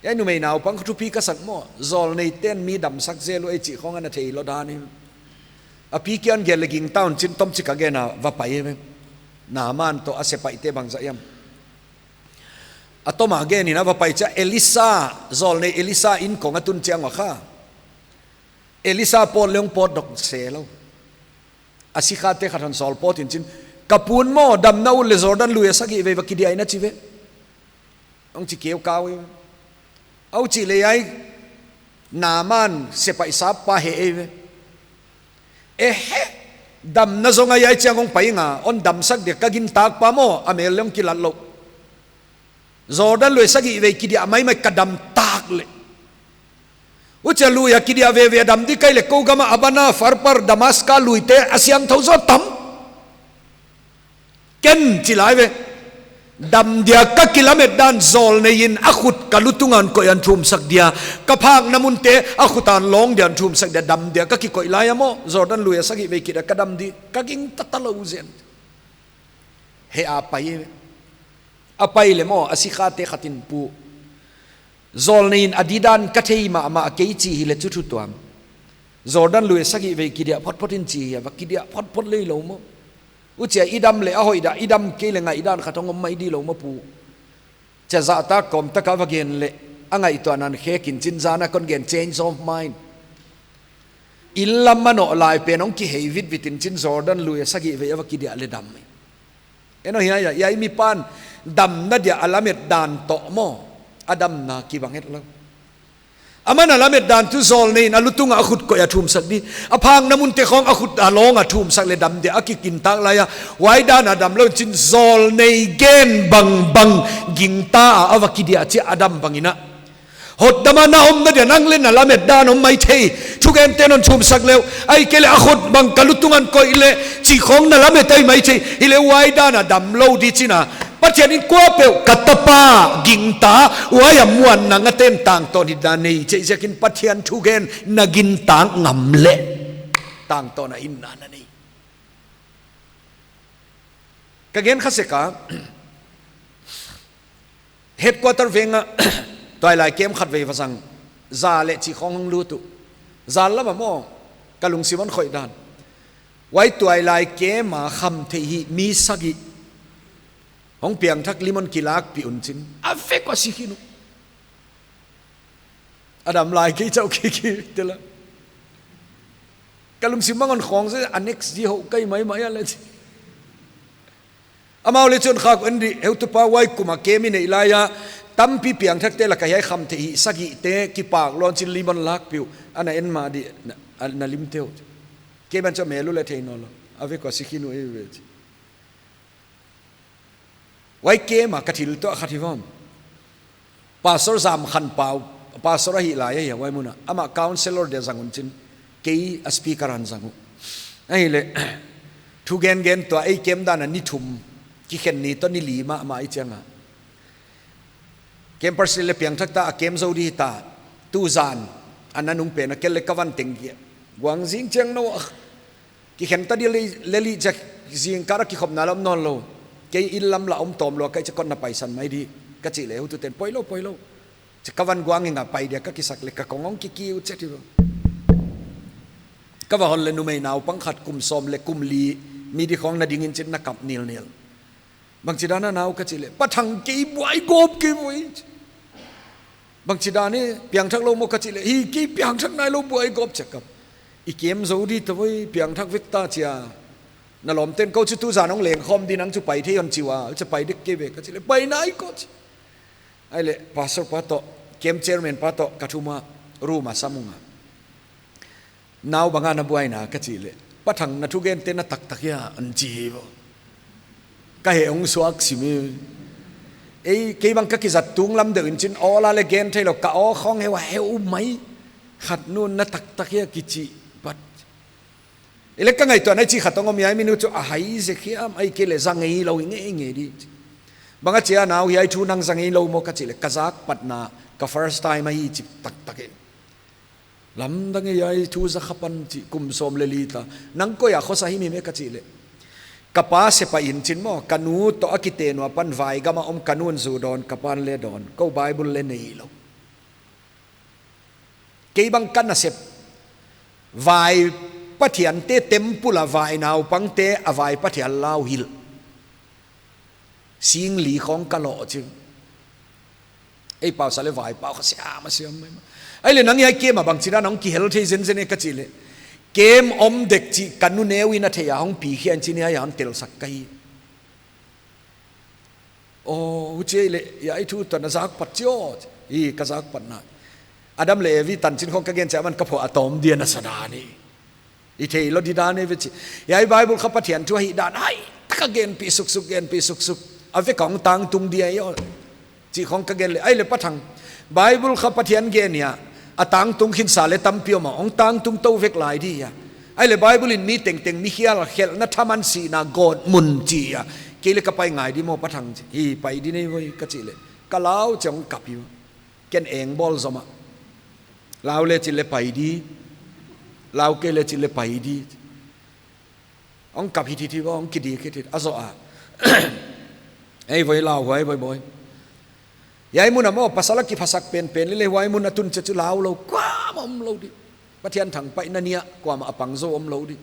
Hiai numei naupang kha thupi ka sak maw, zawlneite'n mi damsak zel uh ei chih khong ana thei lou dan in. A pi kiang gel leh gingta un chin, tomchik a gen a va pai ei ve. Naaman toh a sepaihte bangzah hiam. A tom a gen in a va pai chia Elisa, zawlnei Elisa inn kong a tun chiang ua kha, Elisa pawt leng pawt dok se lou. A sikhate khat hon sawl pawt in chin, ka pu'n maw, damna ut leh Jordan lui a sagih vei va kidiah in a chi ve. Hong chi keu kau ei ve. Huchih leh hiai Naaman sepaih sap pa heh ei ve. Ehe, Damna zong a hiai chiang hong pai nga, hon damsak dia ka gintak pa maw, a mel leng kilat lou. Jordan lui sagih vei kidiah maimai ka dam tak leh. Huchia lui a kidiah veve a dam di kei leh kou gam a Abana, Farpar, Damaska luite a siangthou zaw tam. Ken chi lai ve. Dam dia ka kilamet dan zawlnei in a khut ka lutung a hon koih a hon thumsak dia. Ka phakna munte a khut a hon lawng dia hon thumsak dia dam dia ka kikoih lai a maw. Jordan lui a sagih vei kidiah ka dam di. Ka gingta talou zen. Heh a pai ve. A pai leh maw, a sikhate khat in pu. Zawlnei in a di dan ka thei mahmah kei chi hileh chu thu tuam. Jordan lui sagih vei kidiah photphot in chi hi a, va kidiah photphot lei lou maw. Huchia i dam leh a hoih dah, i dam kei leh ngaihdan khat hong om mai di lou maw pu. Chia zahtak kawm taka va gen leh, a ngaihtuahna khek in chin zan a kon gen change of mind. Inn lam manoh lai pen hong kihei vitvit in chin Jordan lui a sagih vei a va kidiah leh dam. En aw hiai a, hiai mi pan damna dia a lamet dan toh maw, a damna kibang het lou. Aman a lamet dan tuh zawlnei in a lutung a a khut koih a thumsak di. A phakna munte khong a khut a lawng a thumsak leh dam dia a kigintak lai a. Huai dan a damlou in chin zawlnei gen bangbang gingta a a va kidiah chia a dam bang in a. Hotdam a na omna dia nang leh na lamet dan om maithei. Thugente'n hon thumsak leh uh. Ahihkeileh a khut bang ka lutung a hon koih leh. Chi khong na lamet ahi maithei. Hileh huai dan a damlou di chin a. Pathian in kuapeuh ka tapa gingta. Huai a muanna ngate'n tangtawn hi dan nei. Chih ziakin Pathian thugen na gintak ngam leh. Tangtawn a hinna na nei. Ka gen kha sek a. Headquarter veng a, tuailai camp khat vei va zang. Za leh chi khong hong lut uh. Za lam a maw, ka lungsim hon khoih dan. Huai tuailai camp a khamtheih hih mi sagih. Hong piangthak lim hon kilakpih un chin. A vek ua si khin uh. A dam lai kei chauh kei kei tel a. Ka lungsim bang hon khawng zen a next di hoh kai maimai a leh chi. Amau leh chun khak un di heutupa huai kum a camp i neih lai a. Tampi piangthakte lak a hiai khamtheih hih sagihte kipak lou in chin lim hon lakpih uh. Ana en mah di na, na limte uh. Kei ban chauh mel uh leh thei nawnlou. A vek ua si khin uh ei ve chi. Huai camp a ka thil tuah khat hi vang. Pastor Zam Khan Pau, pastor ahih lai ahi a huai mun a. Amah counselor dia zang un chin. Kei a speaker a hon zang uh. Ahihleh, thugen gen tuah ei camp dan a ni thum. Kikhen ni toh ni li mahmah i chiang a. Campers leh piangthak ta a camp zou di ta. Tuzan. A nanung pen a kel leh ka van teng kia. Guang zing chiang nou a. Kikhen ta di leh, leh li chia zingkal a kikhopna lam nawnlou. Kei inn lam la om tawm lou a ka i chia kon na paisan mai di. Ka chih leh heutute'n poilou, poilou. Chia ka van guang in a pai dia ka kisak leh ka kong hong kikiu chia ti lou. Ka va hon leh numei naupang khat kum sawm leh kum li mi di khong na ding in chin na kap nilnil. Bangchi dan a nau ka chih leh, Pa Thang kei buaigawp kei voi. Bangchi dan e, piangthak lou maw ka chih leh, hi kei piangthak nailou buaigawp chia kap. I camp zou di ta voi, piangthak vek ta chia. Na lawmte'n kou chu tuzan hong leng khawm di nang chu pai thei hon chi ua, chia pai dek kei ve ka chih leh, pai nai kou chi. Ahihleh, pastor pa toh, camp chairman pa toh, ka thum a, room a sam ung a. Nau bang a na buaina ka chih leh. Pa Thang na thugente na taktak hia hon chi hi vo. Ka heh hong suak sim hi. Ei, kei bang ka kizat tunglam deuh in chin awl a leh gen theilou ka aw khong heu a heu mai. Khat nu'n na taktak hia kichi pat. Ei leh ka ngaihtuahna i chi khat hong om hiai mi nu chu a hai zek hiam ahihkeileh za ngeilou ngeingei di. Bang a chia nau hiai thu nang za ngeilou maw ka chih leh ka zak patna ka first time ahi chi taktak e. Lamdang e hiai thu za kha pan chi kum sawm leh li ta. Nang koi a khosa him him e ka chih leh. Ka pa sepaih in chin maw, ka nu toh a kiten ua pan vai gam a om ka nu'n zu dawn, ka pa'n leh dawn. Kou Bible leh neilou. Kei bang ka nasep. Vai pathiante temple a vai naupangte a vai pathian lau hilh. Sing li khong ka loh ching. Ei pau sa leh vai pau kha siam a siam mai ma. Ahihleh nang hiai camp a bangchi dan a hong kihel thei zenzen e ka chih leh. Camp om dek chih ka nu neu in a thei a hong pi khia in chin hiai a hon telsak ka hi. Aw, huchi leh, hiai thu tuah na zak pat chi aw. Hi, ka zak patna. Adam leh Evi tanchin khong ka gen chia man ka phuah a tawm dia na sa dan hi. I theilou di dan e ve chi. Hiai Bible kha Pathian thu ahihdan hai taka genpih suksuk, genpih suksuk. A vek a hong tangtung di ahi aw. Chih khong ka gen leh, ahihleh Pa Thang, Bible kha Pathian gen hia, a tangtung khinsa leh tampi om a, hong tangtung tou vek lai di hia. Ahihleh Bible in mi tengteng mi khial khelhna thaman sihna gawtmun chi hia. Kei leh ka pai ngai di maw Pa Thang chi. Hi, pai di nei voi ka chih leh, ka lau chiang hong kap hi. Ken eng bawl zom a. Lau leh chi leh pai di. Lau kei leh chi leh pai di. Hong kap hithit hi, hong kidik hithit, a zoh a. Ei voi, lauhuai voi boi. Hiai mun a maw, pasal a kiphasak penpen leh, huai mun a tun chiah chu lau lou kuamah omlou di. Pathian thangpaihna ni a kuamah a pang zou omlou di.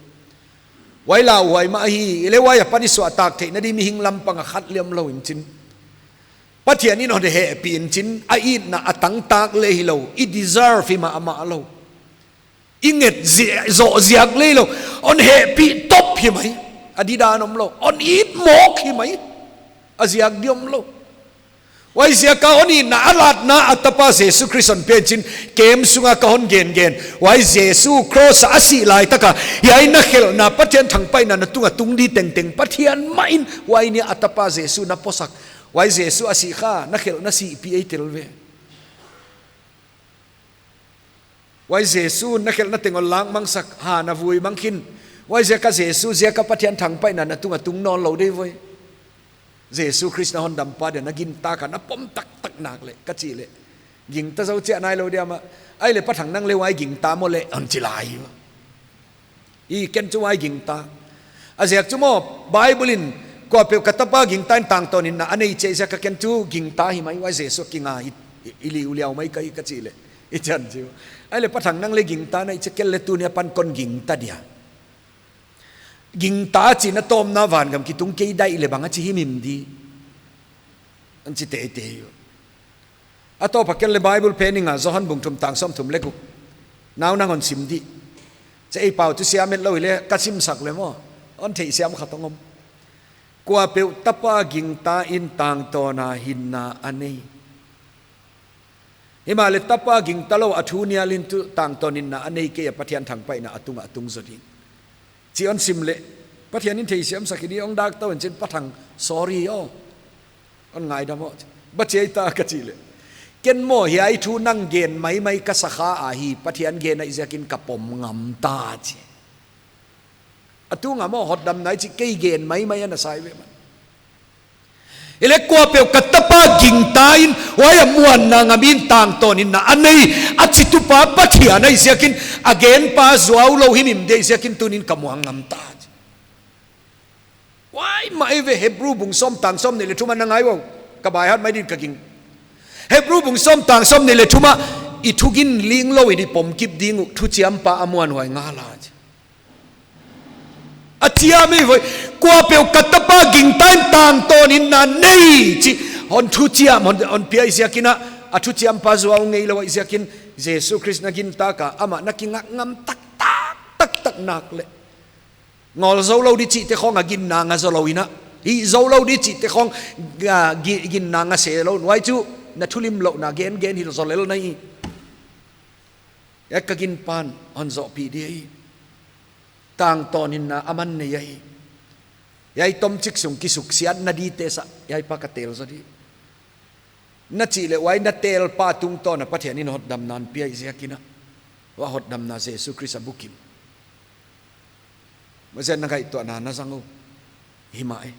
Huai lauhuai mah ahi, leh huai apan i suahtak theihna di mihing lam pang a khat leng omlou in chin. Pathian in hon hehpih in chin, a itna a tangtak leh hilou, i deserve hi mahmah lou. I nget zi-, zoh ziak leh hilou, hon hehpih top hi mai. A didan omlou, hon it mawk hi mai. A ziak di omlou. Huaiziak a hon itna a latna a Tapa Jesu Khrist hon pia in chin, camp sunga ka hon gengen. Huai Jesu cross a sih laitak a, hiai na khelhna Pathian thangpaihna na tung a tung di tengteng Pathian mah in, huai ni a Tapa Jesu na posak. Huai Jesu a sih kha, na khelhna sihpih ei tel ve. Huai Jesu na khelhna teng hon lak mangsak, han a vui mang khin. Huaiziak a Jesu ziak a Pathian thangpaihna na tung a tung nawnlou di voi. Jesu Khrist na hondampa dia na gintak a na pom taktak nak leh, ka chih leh, gingta zou chiah nailou diam a. Ahihleh Pa Thang nang leh huai gingta maw leh hon chi lai. I ken chu huai gingta. A ziak chu maw, Bible in, kuapeuh ka tapa gingta in tangtawn hinna a nei chih ziak a ken chu gingta hi mai, huai Jesu kinga hi, i, i liuliau mai ka hi ka chih leh. I chan chu. Ahihleh Pa Thang nang leh gingta na hih chiah ken leh tuni apan kon gingta dia. Gingta chihna tawmna vangam kitung kei daih leh bang a chi himhim di. Hon chi teitei uh. A tawp a ken leh Bible pen i nga, Johan bung thum tang sawmthum leh guk. Nau nang hon sim di. Chih ei pau tuh siam et lou hileh ka simsak leh maw, hon theihsiam khat hong om. Kuapeuh tapa gingta in tangtawn a hinna a nei. Himahleh tapa gingta lou a thu nial in tuh tangtawn hinna a nei kei a, Pathian thangpaihna a tung a tung zou ding. Chih hon sim leh, Pathian in theisiam sak hi di, hong dak tou in chin Pa Thang, sorry aw. Hon ngaidam aw. Bang chi ahia ka chih leh, ken maw hiai thu nang gen maimai ka sa kha ahi, Pathian gen ahih ziakin ka pom ngam ta chi. A tunga maw hotdamna i chih kei gen maimai ana sa hi ve man. Hileh kuapeuh ka tapa gingta in, huai a muanna ngam in tangtawn hinna a nei, a chitupa Pathian ahih ziakin, a genpa zuau lou himhim di ahih ziakin tuni'n ka muang ngam ta. Huai mah ei ve Hebrew bung sawm tang sawmnih leh thum a na ngai uh. Ka baihat mai din ka ging. Hebrew bung sawm tang sawmnih leh thum a, i thugin linglou in i pom kip ding uh, thuchiampa a muanhuai ngal a. A chiam ei voi, kuapeuh ka tapa gingta in tangtawn hinna nei chih, hon thuchiam, hon, hon pia ahih ziakin a, a thuchiampa zuau ngeilou ahih ziakin, Jesu Khrist na gintak a, amah na kingak ngam taktak, taktak nak leh. Ngawl zou lou di chihte khong a ginna nga zou lou in a. Hih zou lou di chihte khong, ah, gi-, ginna nga se lou. Huai chu, na thulimlouhna gengen hilh zou lel na hi. Hiai ka ginpa'n hon zohpih di ahi. Tangtawn hinna aman nei ahi. Hiai tomchik sung kisuksiatna dite sa, hiai pa ka tel zou di. Na chih leh huai na telpa tungtawn a Pathian in hotdamna hon pia ahih ziakin a. Huai hotdamna Jesu Khrist a bukim. Huaiziak na ngaihtuahna na zang uh. Hi mah e.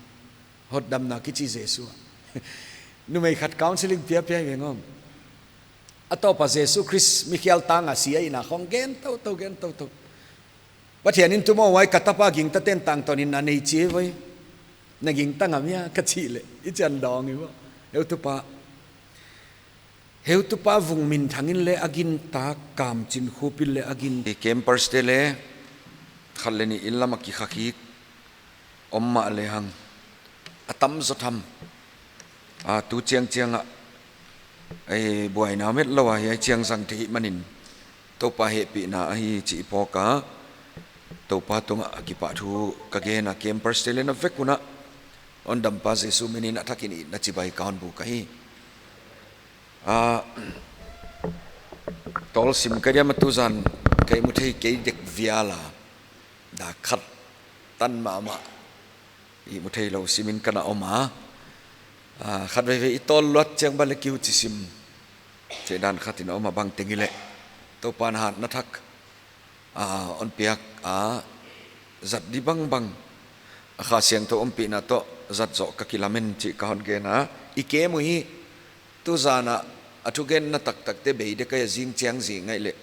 Hotdamna kichi Jesu a. Numei khat counselling pia pia hi veng om. A tawp a Jesu Khrist mikhial tang a si ahihna khong gen toutou, gen toutou. Pathian in tuh maw huai ka tapa gingta ten tangtawn hinna nei chi voi. Na gingta ngam hia ka chih leh, i chian dawng hi maw. Heutupa. Heutupa Vungminthang in leh a gintak, Kamchinkhup in leh a gin. I campers te leh, khat leh nih inn lam a kikhakhi om mah lehang, a tam zaw tham. A tu chiangchiang a, ei buaina met lou a hiai chiang zang thei manin, Toupa hehpihna ahi chih phawk a, Toupa tungah a kipahthu ka gen a, campers te leh na vek un a, hondampa Jesu min in a thakin itna chibai ka hon buk ahi. A, tawlsim ka diam a tuzan ka ihmu thei kei dek vial a. dak khat tan mahmah i mu theilou simin ka na om a. Ah, khatveivei i tawl luat chiang bang leh kiu chi sim chih dan khat in om a, bangteng i leh Toupa'n hatna thak, ah, hon piak a, zat di bangbang a Kha Siangthou ompihna toh zat zoh ka kilamen chih ka hon gen a. I kem uhi, tuzan a a thugenna taktakte bei dek ahi a, zing chiang zing ngai leh,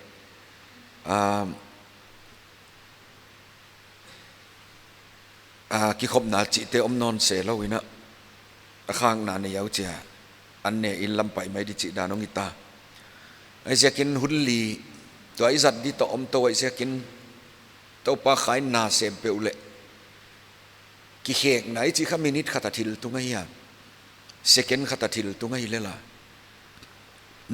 ah, ah, kikhopna chihte om nawn se lou in a, a khakna nei uh chia, an ne in lam pai mai di chih dan hong hi ta. Huaiziakin hun li, tua i zat di toh om tou huaiziakin, Toupa Kha in na sem peuh leh, kikhekna i chih kha minute khat a thil tung ahi a, second khat a thil tung ahi lel a,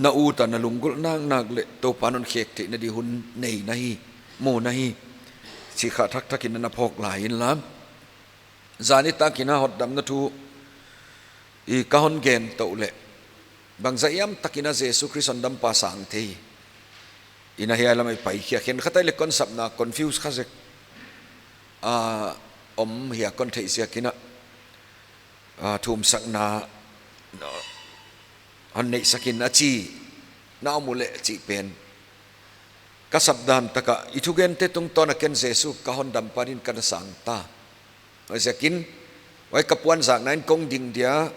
na ut a na lunggulh naknak leh Toupa'n hon khek theihna di hun nei na hi, mu na hi, chih kha thakthak in na phawk lai inla. Zan nitak in a hotdamna thu i ka hon gen tou leh, bangzah hiam tak in a Jesu Khrist hondampa sang thei in a hiai lam ah i paikhia, khenkhat ahihleh kon sapna confuse kha zek a om hia kon theih ziakin a, ah, thumsakna hon neihsak in a chi na om uleh chih pen ka sapdan tak a, i thugente tungtawn a ken Jesu ka hondampa din ka na sang ta. Huaiziakin, huai ka puanzakna in kong ding dia,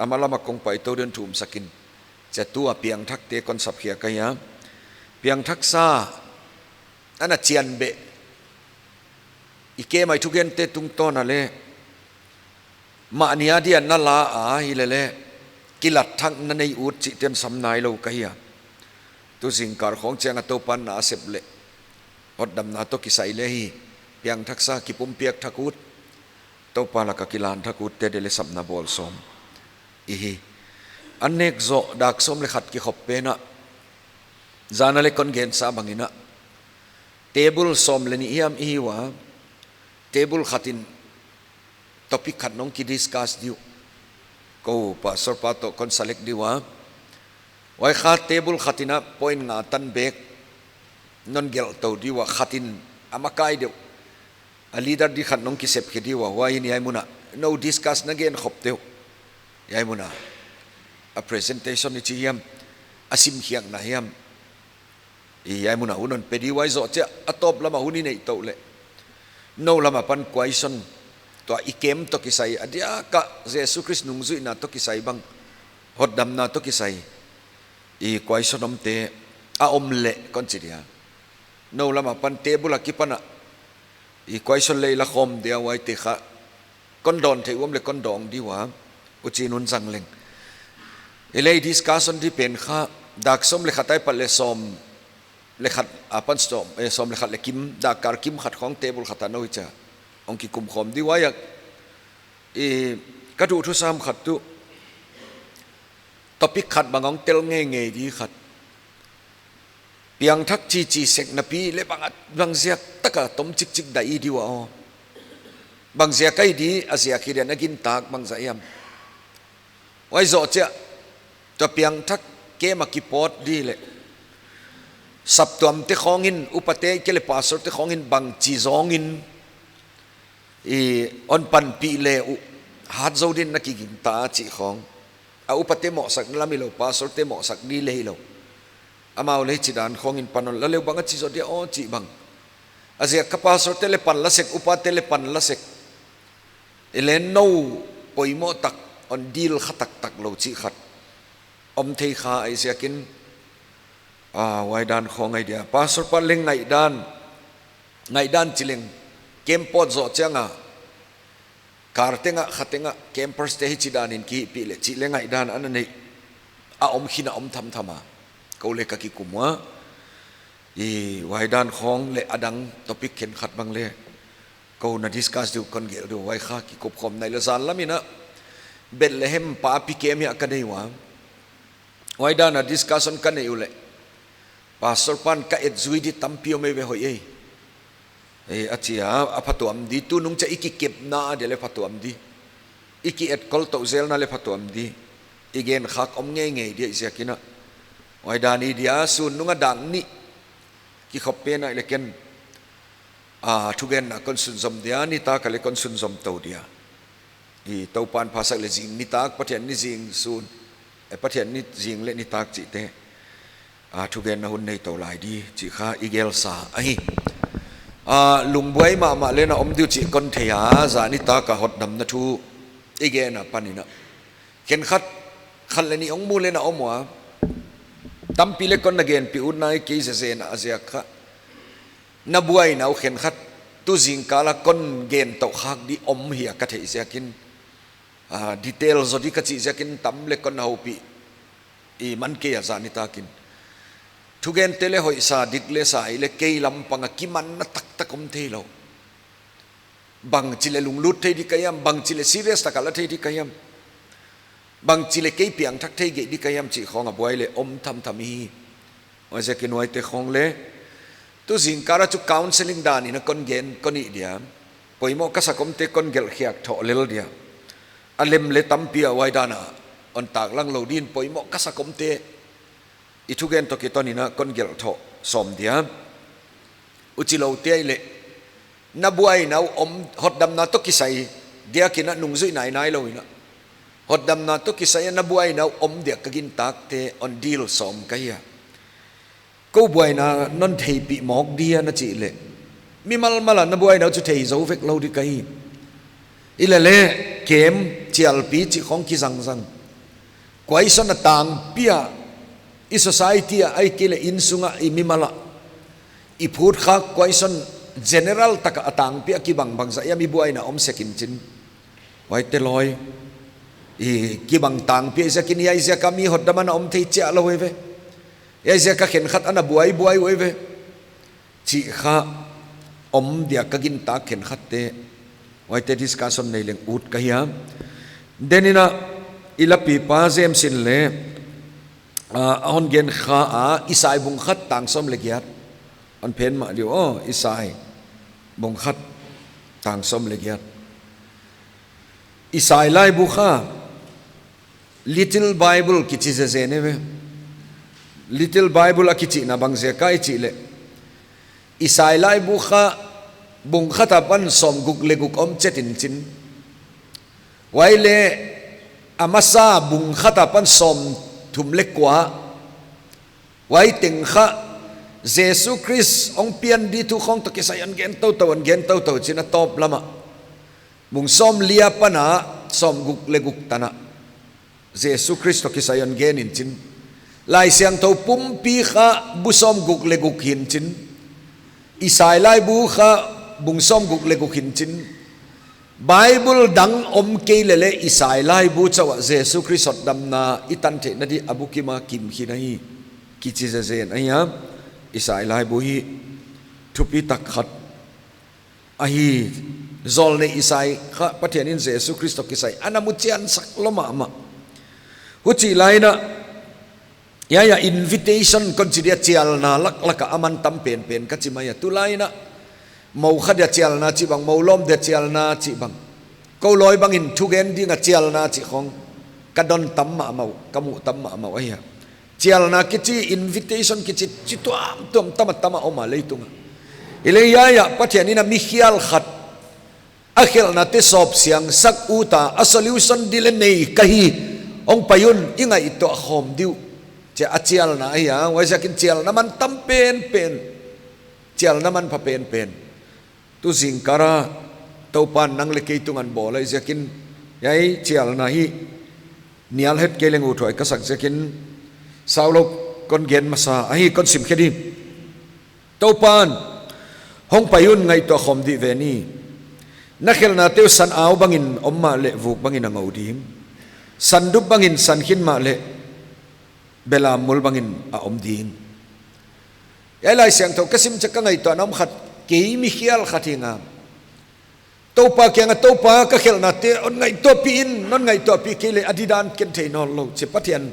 a ma lam a kong pai tou di'n thumsak in, chia tu a piangthakte kon sapkhia ka hi a. Piangthaksa ana chian beh, i kem a i thugente tungtawn a leh, mahni a dia na la a hi leh leh, kilat thak na nei ut chih ten sam nailou ka hi a. Tu zingkal khawng chiang a Toupa'n na a sep leh, hotdamna toh kisai leh hi, piangthaksa kipumpiak thak ut, Toupa lak a kilan thak utte deuh leh sapna bawl sawm i hi. An nek zoh dak sawm leh khat kikhop pen a, zan a leh kon gensa bang in a, table sawm leh nih hiam i hi ua, table khat in topic khat hong ki discuss di uh. Kou pastor pa toh kon select di ua. Huai kha table khat in a point nga tan bek hon gelh tou di ua, khat in a makai deuh a leader di khat hong kisep khe di ua. Huai in hiai mun a nou discuss na gen khop deuh, hiai mun a a presentation i chi hiam, a simkhiakna hiam, i hiai mun a hun hon pe di ua. Huai zoh chia a tawp lam a hun i neih tou leh, nou lam apan question, tua i kem toh kisai, a diak a Jesu Khrist nungzuihna toh kisai bang, hotdamna toh kisai i question omte a om leh kon chi dia, nou lam apan table a kipan a i question leh i la khawm dia, huaite kha kon dawn theih uh om leh kon dawng di ua, huchiin hun zang leng. I leh i discussion di pen kha dak sawm leh khat ahi pat leh sawm leh khat apan sawm, eh, sawm leh khat leh kim, dak kal kim khat khawng table khat a nou i chia hong kikum khawm di ua. Huai a, i, ka duhthusam khat tuh topic khat bang hong tel ngeingei di khat, piangthak chichi sek napi leh bang a, bang ziak tak a tom chikchik dah i di ua aw. Bang ziak a i di, a ziak hi dia na gintak bangzah hiam. Huai zoh chia, tua piangthak kem a kipawt di leh, saptuamte khawng in, upate kei leh pastorte khawng in bangchi zawng in i hon panpih leh uh, hat zou din na kiging ta chih khawng. A upate mohsakna lam hilou, pastorte mohsak di leh hilou, amau leh hichi dan khawng in pan hon la leh uh bang a chi zou dia aw chih bang. A ziak kha pastorte leh pan la sek, upate leh pan la sek. I leh nou poimoh tak hon deal kha taktak lou chih khat om thei kha ahi ziakin, ah, huai dan khawng ahi dia. Pastor pa leng ngaihdan, ngaihdan chi leng, camp pawt zoh chiang a, car teng a, kha teng a, campers te hichi dan in kihihpih leh chih leh ngaihdan ana neih a om khin a om thamtham a, kou leh ka kikum ua. I huai dan khawng leh a dang topic khenkhat bang leh kou na discuss di uh, kon gelh di uh, huai kha kikup khawm nai leh. Zan lam in a Bethlehem pa pi kem hiai ka nei ua. Huai dan a discussion ka neih uleh, pastor pan ka etzui di tampi om ei ve, hoih ei. Eh, a chi a, a phatuam di, tunung chia i kikepna a dia leh phatuam di, i ki etkol tou zelna leh phatuam di, i gen khak om ngeingei dia i ziakin a. Huai dan i dia, sun nung a dak nih kikhop pen a i leh ken A, thugenna kon sunzom dia, nitak a leh kon sunzom tou dia. I Toupan phasak leh zing nitak, Pathian ni zing sun, eh, Pathian ni zing leh nitak chihte. A, thugenna hun nei tou lai di, chih kha i gelsa ahi. A, lungbuai mahmah leh na om diu chih kon thei a, zan nitak a hotdamna thu i gen a panin a. Khenkhat, khat leh nih hong mu leh na om ua. Tampi leh kon na genpih ut nai kei zezen a ziak kha. Na buaina uh khenkhat tu zingkal a kon gen tou khak di om hia ka theih ziakin, a, detail zaw di ka chih ziakin tam leh kon na houpih i man kei a zan nitakin. Thugente leh hoihsa dik leh sa i leh kei lampang a kimanna taktak om theilou. Bangchi leh lunglut thei di ka hiam, bangchi leh serious tak a la thei di ka hiam. Bangchi leh kei piangthak thei gei di ka hiam chih khong a buai leh om thamtham hi. Huaiziakin huaite khong leh tu zingkal a chu counseling dan in a kon gen kon hih dia. Poimoh ka sak omte kon gelh khiak thoh lel dia. A lem leh tampi a huai dan a hon taklang lou din poimoh ka sak omte i thugen toh kiton in a kon gelh thoh sawm dia. Huchiloute i leh na buaina uh om, hotdamna toh kisai diakin a nungzui nainai lou in a, hotdamna toh kisai a na buaina uh om dia ka gintakte hon deal sawm ka hia. Kou buaina non theihpih mawk dia na chih leh, mimal mal a na buaina uh chu thei zou vek lou di ka hi. I leh leh kem, chialpi chih khong kizangzang. Kuaison a tangpi a, i society a, ahihkeileh innsung a, i mimal a i phut khak kuaison general tak a tangpi a kibang bangzah hiam i buaina om sek in chin. Huaite lawi, i kibang tangpi a ziakin hiai ziak a mi hotdam a na om thei chiah lou eive. Hiai ziak a khenkhat ana buai buai uh eive. Chih kha om dia ka gintak khenkhatte. Huaite discussion nei leng ut ka hia. Denin a i lapipa James in leh, a, a hon gen kha a, Isai bung khat tang sawm leh giat. Hon phen mah diu aw, Isai bung khat tang sawm leh giat. Isai laibu kha, Little Bible kichi zezen eive. Little Bible a kichihna bang ziak a i chih leh, Isai laibu kha bung khat apan sawmguk leh guk om chet in chin. Huai leh a masa bung khat apan sawmthum leh kua. Huai teng kha Jesu Khrist hong pian di thu khong toh kisai hon gen toutou, hon gen toutou chin a tawp lam a. Bung sawmli apan a sawmguk leh guk tan a Jesu Khrist toh kisai hon gen in chin. Laisiangthou pumpi kha bu sawmguk leh guk hi in chin. Isai laibu kha bung sawmguk leh guk hi in chin. Bible dang om kei leh leh Isai laibu chauh ah Jesu Khrist hotdamna i tan theihna di a bukim a kimkhin ahi. Kichi zezen ahi a, Isai laibu hi thupi tak khat ahi. Zawlnei Isai kha Pathian in Jesu Khrist toh kisai ana muchian sak lou mahmah. Huchi lai in a, hiai a invitation kon chi dia chialna laklak a a man tam penpen ka chi mai a. Tulai in a mou khat dia chialna chih bang, mou lawm dia chialna chih bang, kou lawi bangin thugen ding a chialna chih khong ka don tam mahmah uh, ka muh tam mahmah uh ahi a. Chialna kichi, invitation kichi, chi tuamtuam tam a tam a om a leitung a. Hileh hiai ah Pathian in a mi khial khat a khelhnate sawpsiang sak ut a, a solution di leh nei ka hi, hong pai un, i ngaihtuah khawm di uh, chi a chialna ahi a. Huaiziakin chialna man tam penpen, chialna manpha penpen. Tu zingkal a Toupan nang leh kei tungah bawl ahih ziakin, hiai chialna hi nial het kei leng uthuai ka sak ziakin, sau lou kon gen masa ahi, kon sim khe di. Toupan, hong pai un, ngaihtuah khawm di ve ni. Na khelhnate uh san au bangin om mahleh vuk bangin a ngou ding. Sandup bangin san khin mahleh belam mul bangin a om ding. Hiai Laisiangthou ka sim chiang a ka ngaihtuahna om khat, kei mi khial khat hi ngam. Toupa kiang a, Toupa, ka khelhnate hon ngaihtuahpih in, non ngaihtuahpih kei leh a didan ken thei nawnlou, chi Pathian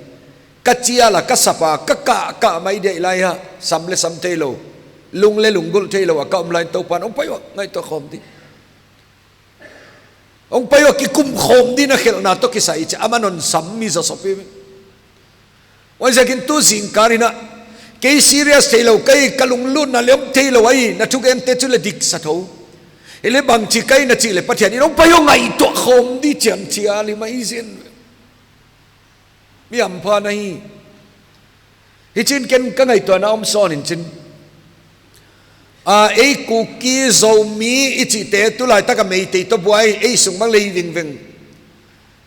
ka chial a, ka sap a, ka kah, kah mai dia, hilai a sam leh sam theilou, lung leh lunggulh theilou a ka om lai in Toupan, hong pai ua, ngaihtuah khawm di. Hong pai ua, kikum khawm di, na khelhna toh kisai, chi a, aman hon sam mi zaw sawpi. Huaiziakin tu zingkal in a, Kei serious theilou, kei ka lunglutna leh om theilou ahi, na thugente chu leh dik sa thou. Hileh bangchi ka hihna chih leh Pathian in hong pai un ngaihtuah khawm di chian chia leh mai zen. Mi hampha na hi. Hichi'n ken ka ngaihtuahna om sawn in chin. A, ei Kuki Zomi i chihte tulaitak a Meitei toh buai ei sung bang leh vingveng.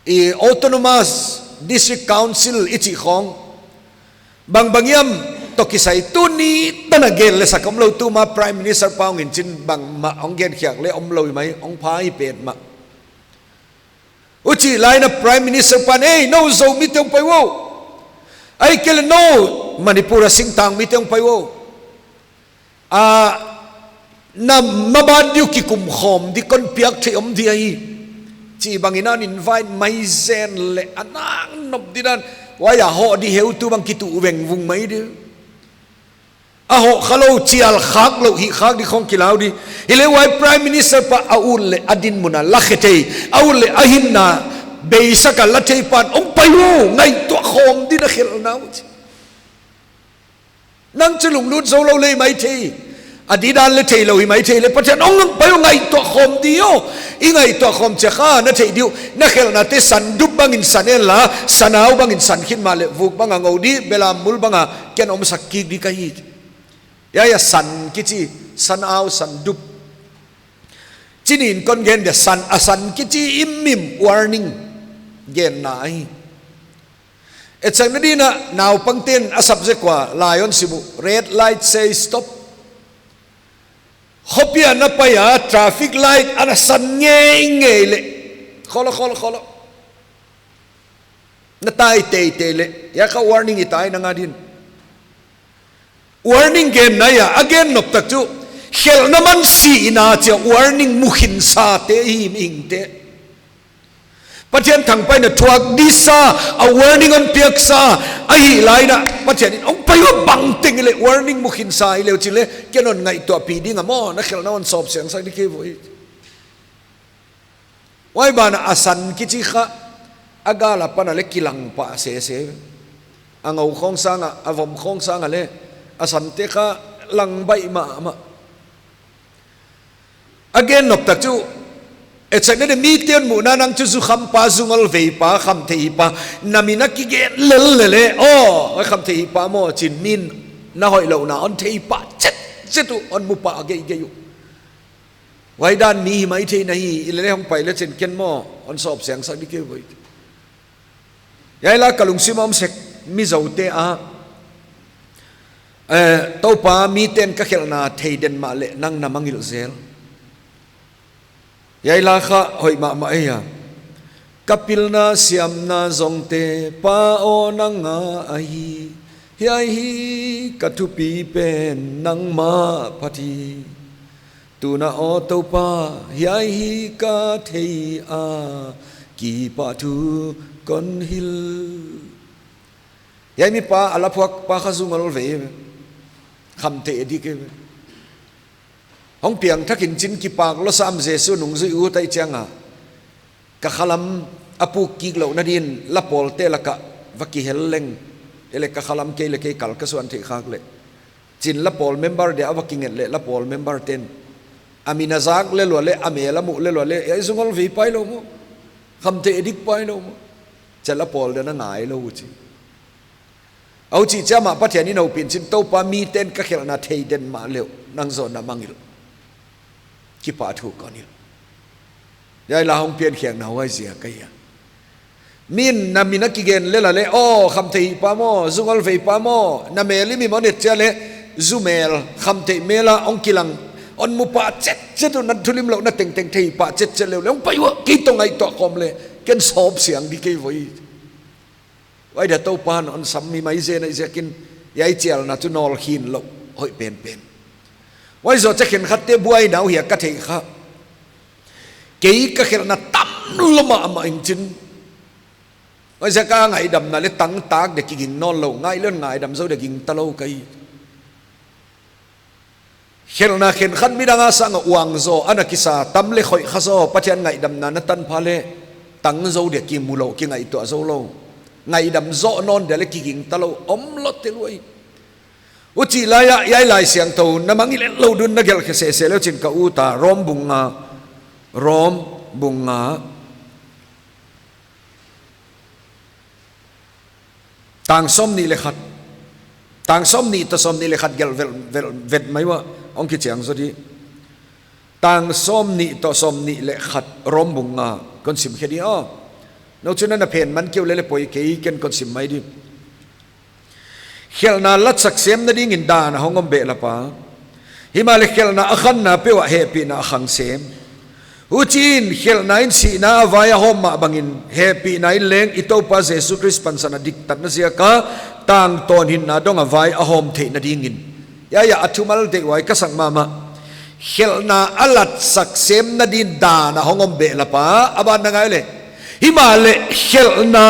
I Autonomous District Council i chih khawng. Bangbang hiam toh kisai tuni tan a gel leh sak omlou, tuma Prime Minister pa hong in chin bangmah hong gen khiak leh omlou mai, hong pha hi petmah. Huchi lai in a Prime Minister pan, "Ei, nou Zomite hong pai un. Ahihkeileh nou Manipur a singtang mite hong pai un. A, na maban diu kikum khawm di, kon piak theih om di ahi." Chih bangin a hon invite mai zen leh a nang nop di dan. Huai a hoh di heutu bang kituh vengvung mai di. A hoh khalou, chial khaklou, hih khak di khong kilau di. Hileh huai Prime Minister pa a ut leh a dinmun a la khe thei, a ut leh a hinna beisak a la thei pan hong pai un, ngaihtuah khawm di na khelhna uh chi. Nang chu lunglut zoulou leh maithei. A di dan leh theilou hi maithei leh Pathian hong hong pai un ngaihtuah khawm di un. I ngaihtuah khawm chiang kha na theih di uh. Na khelhnate sandup bangin san inla, sanau bangin san khin mahleh vuk bang a ngou di, belam mul bang a ken omsak kik di ka hi. Hiai a san kichi, sanau, sandup. Chih in kon gen dia san, a san kichi imim warning genna ahi. Etsakna di'n a naupangte'n a subject kua lai hon sim uh, red light say stop. Khopi a na pai a traffic light a na san ngeingei leh, kholo, kholo, kholo. Na tai teitei leh, hiai kha warning i tai na nga din. Warning genna ahi a, a gen nop tak chu, khelhna man sihna chia warning mu khin sate hi mihingte. Pathian thangpaihna thuak di sa, a warning hon piak sa, ahih lai in a, Pathian in hong pai un bangteng leh warning mu khin sa hileh uh chi leh, ken hon ngaihtuahpih ding a maw, na khelhna hon sawp siangsak di kei uh hi. Huai ban a san kichi kha, a gal a pan a leh kilang pah sese. A ngou khawng sang a, a vom khawng sang a leh, a sante kha lang baih mahmah. A gen nop tak chu, etsakna di'n mite'n muhna nang chu zukhampa, zungolveipa, khamtheihpa, na min a kigen lel leh leh, aw, khamtheihpa maw chi'n min na hoihlouhna hon thei pah chetchet uh, hon mu pah geigei uh. Huai dan mi hi maithei na hi, hileh leh hong pai leh chin ken maw, hon sawp siangsak di kei uh hi. Hiai la ka lungsim a om sek Mizote a, eh, Toupa mite'n ka khelhna thei den mahleh nang na mangngilh zel. Hiai la kha hoih mahmah ahi a. Ka pilna siamna zongte Pa aw nang a ahi. Hiai hi ka thupi pen nangmah phat hi. Tun a aw Toupa, hiai hi ka thei a, kipahthu kon hilh. Hiai mipa a la phuak pa kha zungolvei, khamtheih dik e. Hong piangthak in chin kipak lou sam Jesu nungzui ut ahih chiang a. Ka khalam a puk kik louhna di'n la pawlte lak ah va kihel leng. Hileh ka khalam kei leh kei kal ka suan theih khak leh. Chin la pawl member dia a va kinget leh la pawl member te'n. A min a zak leh lua leh, a mel a muh leh lua leh, hiai zungolvei pa hilou maw. Khamtheih dik pa hilou maw. Chia la pawl dia na ngai lou uh chi. Huchi chia mah Pathian in houpihin chin Toupa mite'n ka khelhna thei den mahleh uh, nang zaw na mangngilh. Kipahthu kon hilh. Hiai la hong piankhiakna huai ziak ahi a. Min na min a kigen lel a leh, aw, khamtheihpa maw, zungolveipa maw, na mel imim hon et chia leh, zu mel, khamtheih mel a hong kilang, hon mu pah chetchet uh, na thulimlouhna tengteng thei pah chetchet leh uh leh, hong pai ua, kei toh ngaihtuah khawm leh, ken sawp siang di kei uh hi. Huai dia Toupa'n hon sam mi mai zen ahih ziakin, hiai chialna chu nawl khin lou, hoih penpen. Huai zoh chia khenkhatte buaina uh hia ka theih kha. Kei ka khelhna tam lou mahmah in chin. Huaiziak a ngaihdamna leh tangtak dia kiging nawnlou, ngai leh hon ngaidam zou dia gingta lou ka hi. Khelhna khenkhat midang a sang a uang zaw, a na kisa tam leh khoih kha zaw, Pathian ngaihdamna na tanpha leh, tang zou dia kimu lou, kingaihtuah zou lou. Ngaihdam zoh nawn dia leh kigingta lou, omlou tel uhi. Huchi lai a, hiai Laisiangthou na mangngilh lou dun na gelh khe sese leh chin ka ut a, Rom bung nga, Rom bung nga, tang sawmnih leh khat, tang sawmnih toh sawmnih leh khat gelh vel, vel, vet mai ua, hong kichiang zaw di. Tang sawmnih toh sawmnih leh khat Rom bung nga kon sim khe di aw. Nou chu na na phen man kei uleh leng poi kei, ken kon sim mai di. Khelhna latsak semna dingin dan a hong om behlap a, himahleh khelhna a khanna peuh ah hehpihna a khang sem. Huchiin khelhna in sihna a vai a hawm mah bangin hehpihna in leng i Toupa Jesu Khrist pansan a diktatna ziak a tangtawn hinna dong a vai a hawm theihna dingin. Hiai a thumal deih huai ka sak mahmah. Khelhna a latsak semna dingin dan a hong om behlap a, a ban na ngai leh. Himahleh khelhna,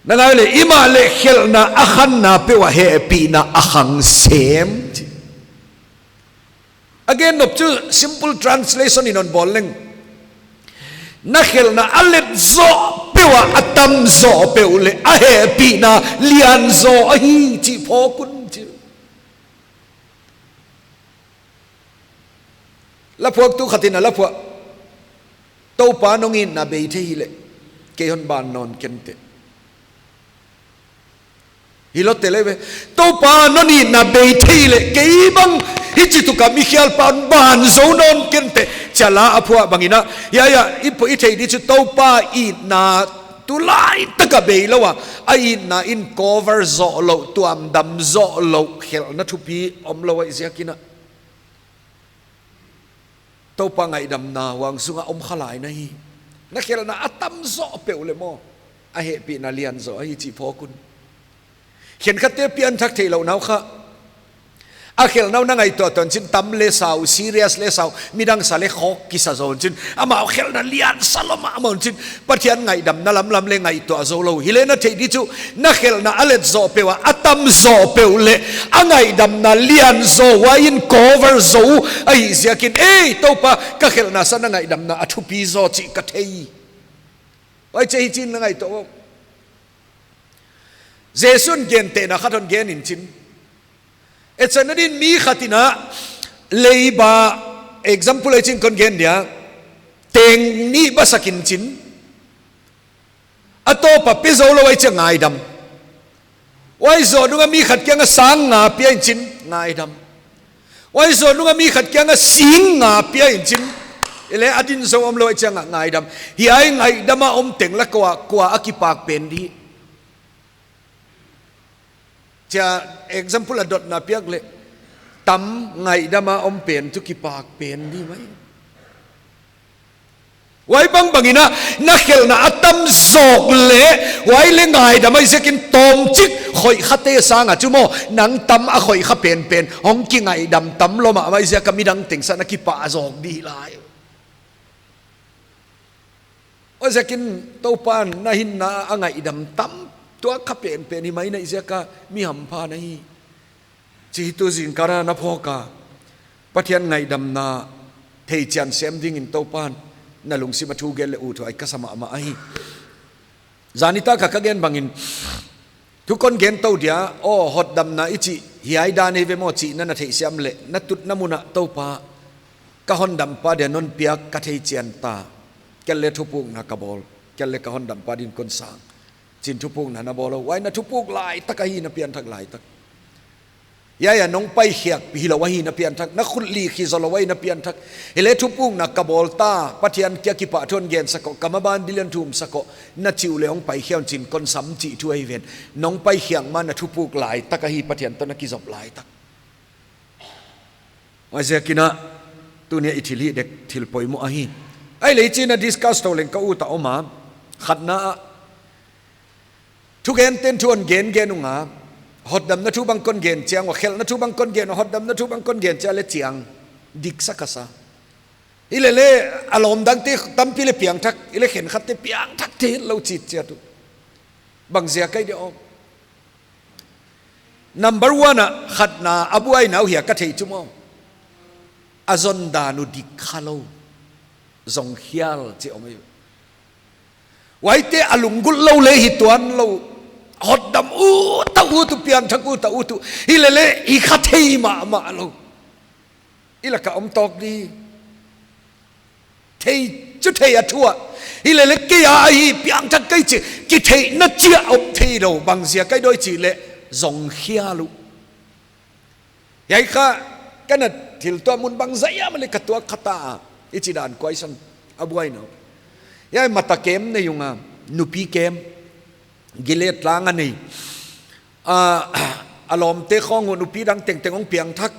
na ngai leh, himahleh khelhna a khanna peuh ah hehpihna a khang sem. A gen nop chu simple translation in hon bawl leng, na khelhna a let zoh peuh ah a tam zoh peuh leh a hehpihna lian zaw ahi chih phawk un chi. Laphuaktu khat in a laphuak, Toupa nong itna bei thei hileh kei hon ban nawn ken teh. Hilou te leh ve. Toupa nong itna bei thei leh kei bang hichi tuk a mikhial pa hon ban zou nawn ken teh. Chia la a phuak bangin a. Hiai a, i phu-, i theih di chu Toupa itna tulai tak a bei lou a, a itna in cover zoh lou, tuamdam zoh lou, khelhna thupi om lou ahih ziakin a. Toupa ngaihdamna huang sung ah om kha lai na hi. Na khelhna a tam zoh peuh leh maw, a hehpihna lian zaw ahi chih phawk un. Khenkhatte pianthak theihlouhna uh kha, a khelhna uh na ngaihtuah tuan chin tam leh sau, serious leh sau, midang sa leh khawk kisa zaw un chin. Amau khelhna lian sa lou mahmah un chin. Pathian ngaihdamna lamlam leh ngaihtuah zou lou. Hileh na theih di chu, na khelhna a let zoh peuh ah, a tam zoh peuh leh, a ngaihdamna lian zaw huai in cover zou ahih ziakin, ei, Toupa, ka khelhna sang na ngaihdamna a thupi zaw chih ka thei. Huai chu hichi'n na ngaihtuah uh. Jesu'n gentehna khat hon gen in chin. Etsakna din mi khat in a, leiba, example ei chin kon gen dia, teng nih ba sak in chin. A tawp a pe zou lou ahih chiang a ngaidam. Huai zoh nung a mi khat kiang a sang nga pia in chin, ngaidam. Huai zoh nung a mi khat kiang a sing nga pia in chin. Hileh a din zou om lou ahih chiang a ngaidam. Hiai ngaidam a om teng leh kua, kua a kipak pen di. Chia example a dotna piak leh, tam ngaidam a om pen tuh kipak pen di mai. Huai bangbang in a, na khelhna a tam zawk leh, huai leh ngaidam ahih ziakin tawmchik khoih khate sang a chu maw, nang tam a khoih kha penpen, hong kingaidam tam lou mahmah ahih ziak a midang teng sang na kipak zawk di lai. Huaiziakin Toupa'n na hinna a ngaidam tam tuak kha penpen hi mai na ahih ziak a mi hampha na hi. Chih tu zingkal a na phawk a, Pathian ngaihdamna theichian sem dingin Toupa'n na lungsim a thu gelh leh ut huai ka sa mahmah ahi. Zani tak a ka gen bangin, thu kon gen tou dia, aw, hotdamna i chih, hiai dan hi ve maw chih na na theihsiam leh, na tutna mun ah Toupa, ka hondampa dia non piak ka theichian ta, kei leh thupukna ka bawl, kei leh ka hondampa din kon sang, chi'n thupukna na bawl uh, huai na thupuk laitak ahi, na pianthak laitak. Hiai a nong paikhiak hilou ahi na pianthak, na khut lih khi zou lou ahi na pianthak. Hileh thupukna ka bawl ta, Pathian kiang a kipahthu hon gen sak uh, ka maban di leh thum sak uh, na chih uleh hong paikhia un chi'n kon sam chih thu ahi ven. Nong paikhiak ma na thupuk laitak ahi, Pathian toh na kizop laitak. Huaiziakin a, tuni a i thil hih dek thil poimoh ahi. Ahihleh chi'n a discuss tou leng ka ut a om a, khatna a, thugente'n thu hon gen gen ung a, hotdamna thu bang kon gen chiang ua, khelhna thu bang kon gen ua, hotdamna thu bang kon gen chiang leh chiang, dik sa ka sa. Hileh leh, a lawm dangte tampi leh piangthak, hileh khenkhatte piangthak theilou chih chiat uh. Bang ziak ahia di aw. Number one a, khatna a buaina uh hiai ka theih chu maw, a zon dan uh dik kha lou, zong khial chih om ahi. Huaite a lunggulh lou leh hi tuan lou. Hotdam ut a ut uh, piangthak ut a ut uh. Hilele, i kha thei mahmah lou. I laka om tawk di. Thei chu thei a thu a. Hilele kei a hi piangthak kei chi. Kitheihna chia om thei lou bang ziak a i dawi chih leh zong khia lou. Hiai kha ka na thil tuah mun bangzah hiam leh ka tuak kha ta. I chih dan kuai san a buai no. Hiai mata kem nei ung a, nupi kem. Gilead tlang a nei. A, a lawmte khawng uh nupi dang tengteng hong piangthak.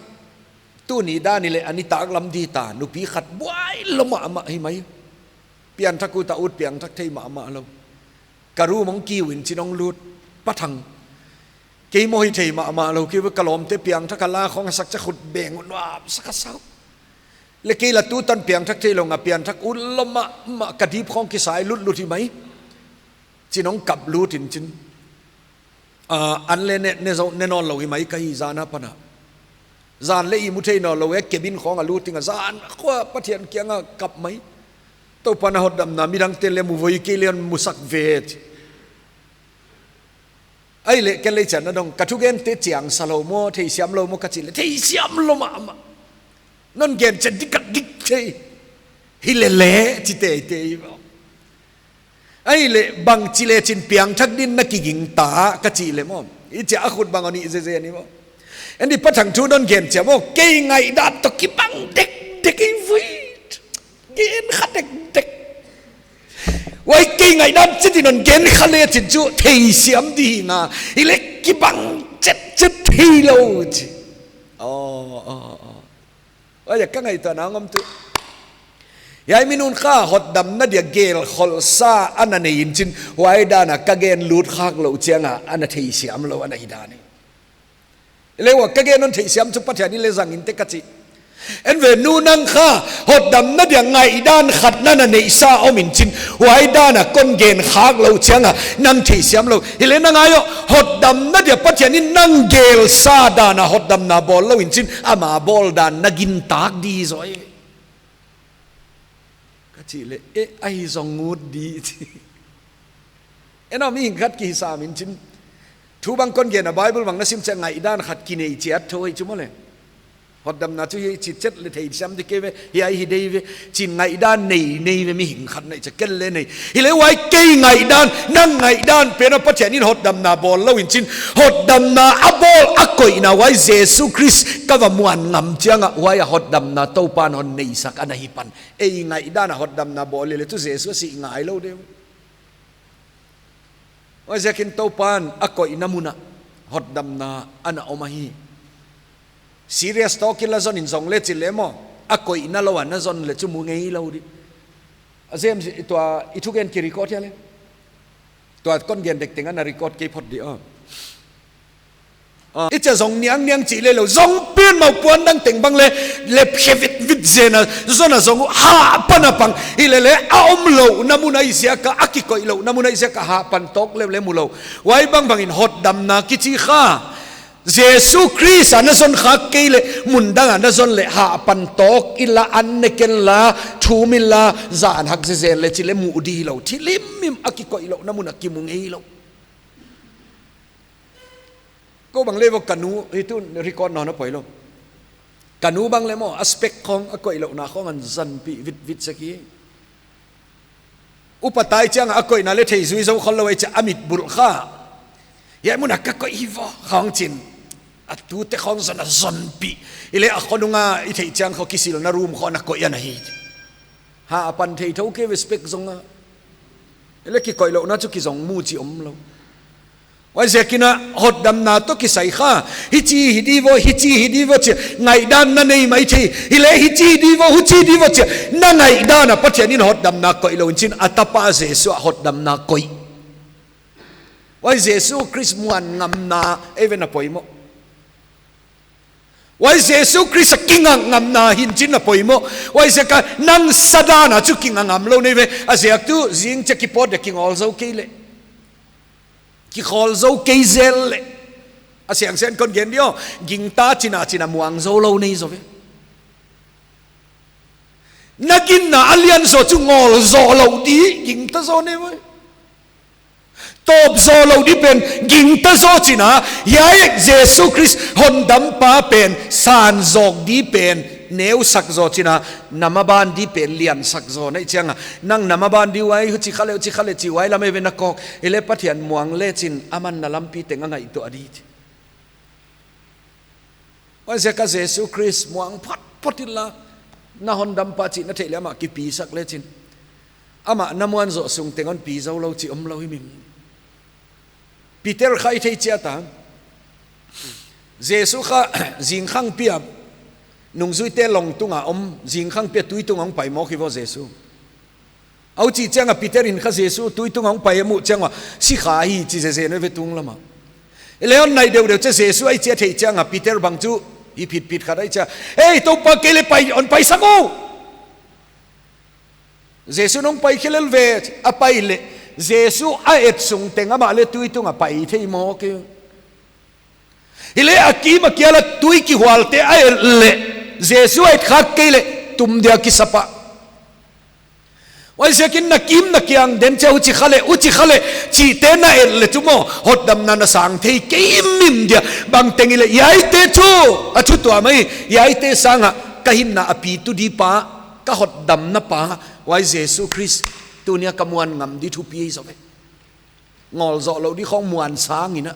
Tuni dan i leh a nitaklam di ta, nupi khat buai lou mahmah hi mai. Piangthak ut a ut, piangthak thei mahmah lou. Ka room hong kiu in chin hong lut, Pa Thang. Kei maw hi thei mahmah lou, kei ve ka lawmte piangthak a la khawng a sak chia khut beng uh nuam sak a sau. Leh kei la tutan piangthak thei lou nga, piangthak ut lou mahmah, ka dip khawng kisai lutlut hi mai. Chin hong kap lut in chin. Ah, an leh ne, ne zou, ne nawn lou hi mai ka hi zan a pan a. Zan leh i mu thei nawn lou e, cabin khawng a lut in a zan, khua Pathian kiang a kap mai. Toupa'n a hotdamna midangte leh mu voi, kei leng mu sak ve chi. Ahihleh ken leng chiatna dong, ka thugente chiang sa lou maw, theisiam lou maw ka chih leh, theisiam lou mahmah. Non gen chiat dik a dik thei. Hilele, chi teitei maw. Ahihleh bangchi leh chin piangthak din na kiging ta, ka chih leh maw. I chia a khut bang a nih zezen hi maw. Endi Pa Thang thu non gen chia maw, kei ngaihdan toh kibang dekdek hi voi. Gen kha dekdek. Huai kei ngaihdan chih di non gen kha leh chin chu theisiam di hi nga. Hileh kibang chetchet thei lou chi. Oh, oh, oh. Huai ka ngaihtuahna ngam tu. Hiai mi nun kha hotdamna dia gelkholhsa ana nei in chin. Huai dan a ka gen lut khak lou chiang a ana theisiam lou ana hi dan hi. Leh huai ka gen non theisiam chu Pathian in leng zang in te ka chi. En ve nu nang kha, hotdamna dia ngaihdan khat na na neihsa om in chin. Huai dan a kon gen khak lou chiang a nang theisiam lou. Hileh nang aw, hotdamna dia Pathian in nang gelsa dan a hotdamna bawl lou in chin. Ama bawl dan na gintak di zaw e. Ka chih leh, eh, ahi zong ut di chi. En aw, mihing khat kisam in chin. Thu bang kon gen a Bible bang na sim chiang ngaihdan khat kinei chiat thou hi chu maw leh. Hotdamna chu hichi chet leh theisiam di kei ve, hiai hi dei ve, chin ngaihdan nei, nei ve mihing khat nei chia ken leng nei. Hileh huai kei ngaihdan, nang ngaihdan pen a Pathian in hotdamna bawl lou in chin. Hotdamna a bawl a koihna huai Jesu Khrist ka va muan ngam chiang a huai a hotdamna Toupa'n hon neisak ana hi pan. Ei ngaihdan a hotdamna bawl leh leh chu Jesu a sih ngai lou deuh. Huaiziakin Toupa'n a koihna mun a hotdamna ana om ahi. Serious talk in la zon in zong leh chi leh maw. A koihna lou a na zon leh chu mu ngei lou di. A James, tua i thugen ki record hia leh. Tua kon gen dek teng ana record kei phot di aw. Ah, i chia zong niangniang chih leh lou, zong pen mau puan dang teng bang leh, leh phe vitvit zen a, zon a zong uh, hah pan a pang, hilele, a omlouhna mun ahih ziak a, a kikoihlouhna mun ahih ziak a, hah pan tawk leh leh mu lou. Huai bangbang in hotdamna kichi kha. Jesu Khrist a na zon khak kei leh, mun dang a na zon leh, hah pan tawk inla, an ne ken la, thum inla, zan hak zezen leh chi leh mu di lou. Thil himhim a kikoihlouhna mun a kimu ngei lou. Kou bang leh vo ka nu, hi tu record nawn a poi lou. Ka nu bang leh maw, a spec khawng, a koihlouhna khawng a zanpih vitvit sek hi. Upa tai chiang a koihna leh thei zui zou khol lou ei chia a mit bulh kha. Hiai mun a ka koih hi vo, khawng chin. A tute khawng zon a zonpih. Hileh a khonung a i theih chiang khawng kisilna room khawng a koih ana hi. Hah pan thei thou kei ve spec zong a. Hileh kikoihlouhna chu kizong mu chi omlou. Huaiziakin a hotdamna toh kisai kha. Hichi hi di vo, hichi hi di vo chia. Ngaihdan na nei maithei. Hileh hichi hi di vo, huchi hi di vo chia. Na ngaihdan a Pathian in hotdamna koih lou in chin a tapa Jesu a hotdamna koih. Huai Jesu Khrist muan ngamna ei ve na poimoh. Huai Jesu Khrist a kinga ngamna hi'n chin na poimoh. Huaiziak a nang sa dan a chu kinga ngam lou nei ve. A ziak tuh zing chia kipawt dia kingawl zou kei leh. Kikhawl zou kei zel leh. A siangsen kon gen di aw. Gingta chin a chin a muang zou lou nei zaw ve. Na ginna a lian zaw chu ngawl zou lou di. Gingta zaw nei ve. Tawp zou lou di pen gingta zaw chin a, hiai Jesu Khrist hondampa pen san zawk di pen neusak zaw chin a, na maban di pen liansak zaw na hih chiang a, nang na maban di uai, huchi kha leh, huchi kha leh chi uai lam eive na kawk, hileh Pathian muang lechin aman na lampi teng a ngaihtuah di. Huaiziak a Jesu Khrist muang photphot inla, na hondampa chih na theih leh amah kipisak lechin, amah na muan zoh sung teng hon pi zou lou chih om lou hi mim. Peter kha i thei chiat a, Jesu kha zingkhangpi a, nungzuite long tung a om, zingkhangpi a tui tung a hong pai mawk hi vo Jesu. Huchi chiang a Peter in kha Jesu tui tung a hong pai a muh chiang ua, si kha hi chi zezen ve tung lam a. Hileh hon nai deuhdeuh chia Jesu ahi chih a theih chiang a Peter bang chu hi phitphit khat ahi chia, "Ei, Toupa, kei leh pai, hon paisak o." Jesu in hon pai khe lel ve, a pai leh Jesu a et sung teng amah leh tui tung a pai thei mawk hi. Hileh a kim a kial a tui kihualte a et leh, Jesu a et khak kei leh tum dia kisa pah. Huaiziakin na kim na kiang den chia huchi kha leh, huchi kha leh chihte na et leh chu maw, hotdamna na sang thei kei mim dia. Bangteng hileh, hiaite chu a chu tuam ahi, hiaite sang a ka hinna a pitu di pa, ka hotdamna pa, huai Jesu Khrist tuni a ka muan ngam di thupi hi zaw ve. Ngawl zoh lou di khong muan sang in a.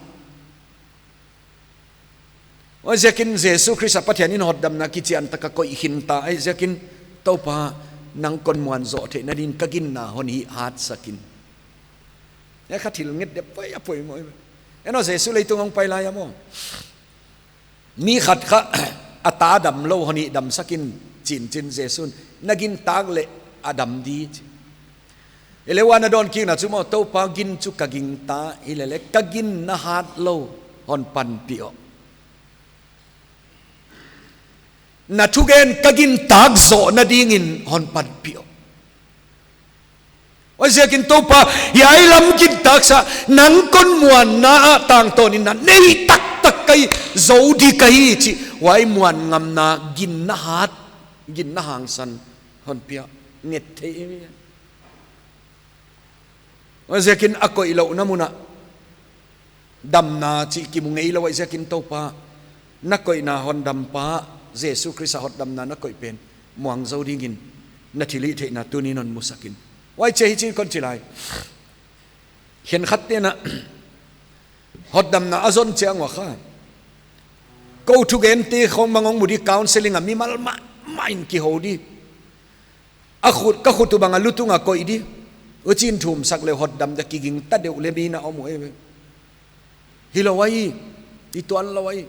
Huaiziakin Jesu Khrist a Pathian in hotdamna kichian tak a koih khin ta, huaiziakin, "Toupa, nang kon muan zoh theihna din ka ginna hon hihhat sak in." Hiai kha thil nget deuh poi a poimoh. En aw, Jesu leitung hong pai lai a maw, mi khat kha a ta dam lou hon hihdam sak in chinchin Jesu'n, "Na gintak leh a dam di," chi. Hileh huan a dawnkikna chu maw, "Toupa, gin chu ka gingta, hileleh ka gin na hat lou hon panpih aw. Na thugen ka gintak zohna dingin hon panpih aw. Huaiziakin Toupa, hiai lam gintak sa, nang kon muanna ah tangtawn in na nei taktak ka hi, zou di ka hi," chi, huai muan ngamna, ginna hat, ginna hangsan hon pia, nget thei mi. Huaiziakin a koihlouhna mun ah damna chih kimu ngeilou, huaiziakin Toupa, na koihna hondampa, Jesu Khrist a hotdamna na koih pen muang zou dingin na thilhihtheihna tuni'n hon musak in. Huai chia hichi'n kon chi lai. Khenkhatte'n a hotdamna a zon chiang ua kha, kou thugente khong bang hong mu di, counselling a mimal mahmah in kihou di. A khut, ka khut uh bang a lutung a koih di. Huchiin thumsak leh hotdam dia kigingta deuh leh mi na om uh eive. Hilou ahi, i tuan lou ahi.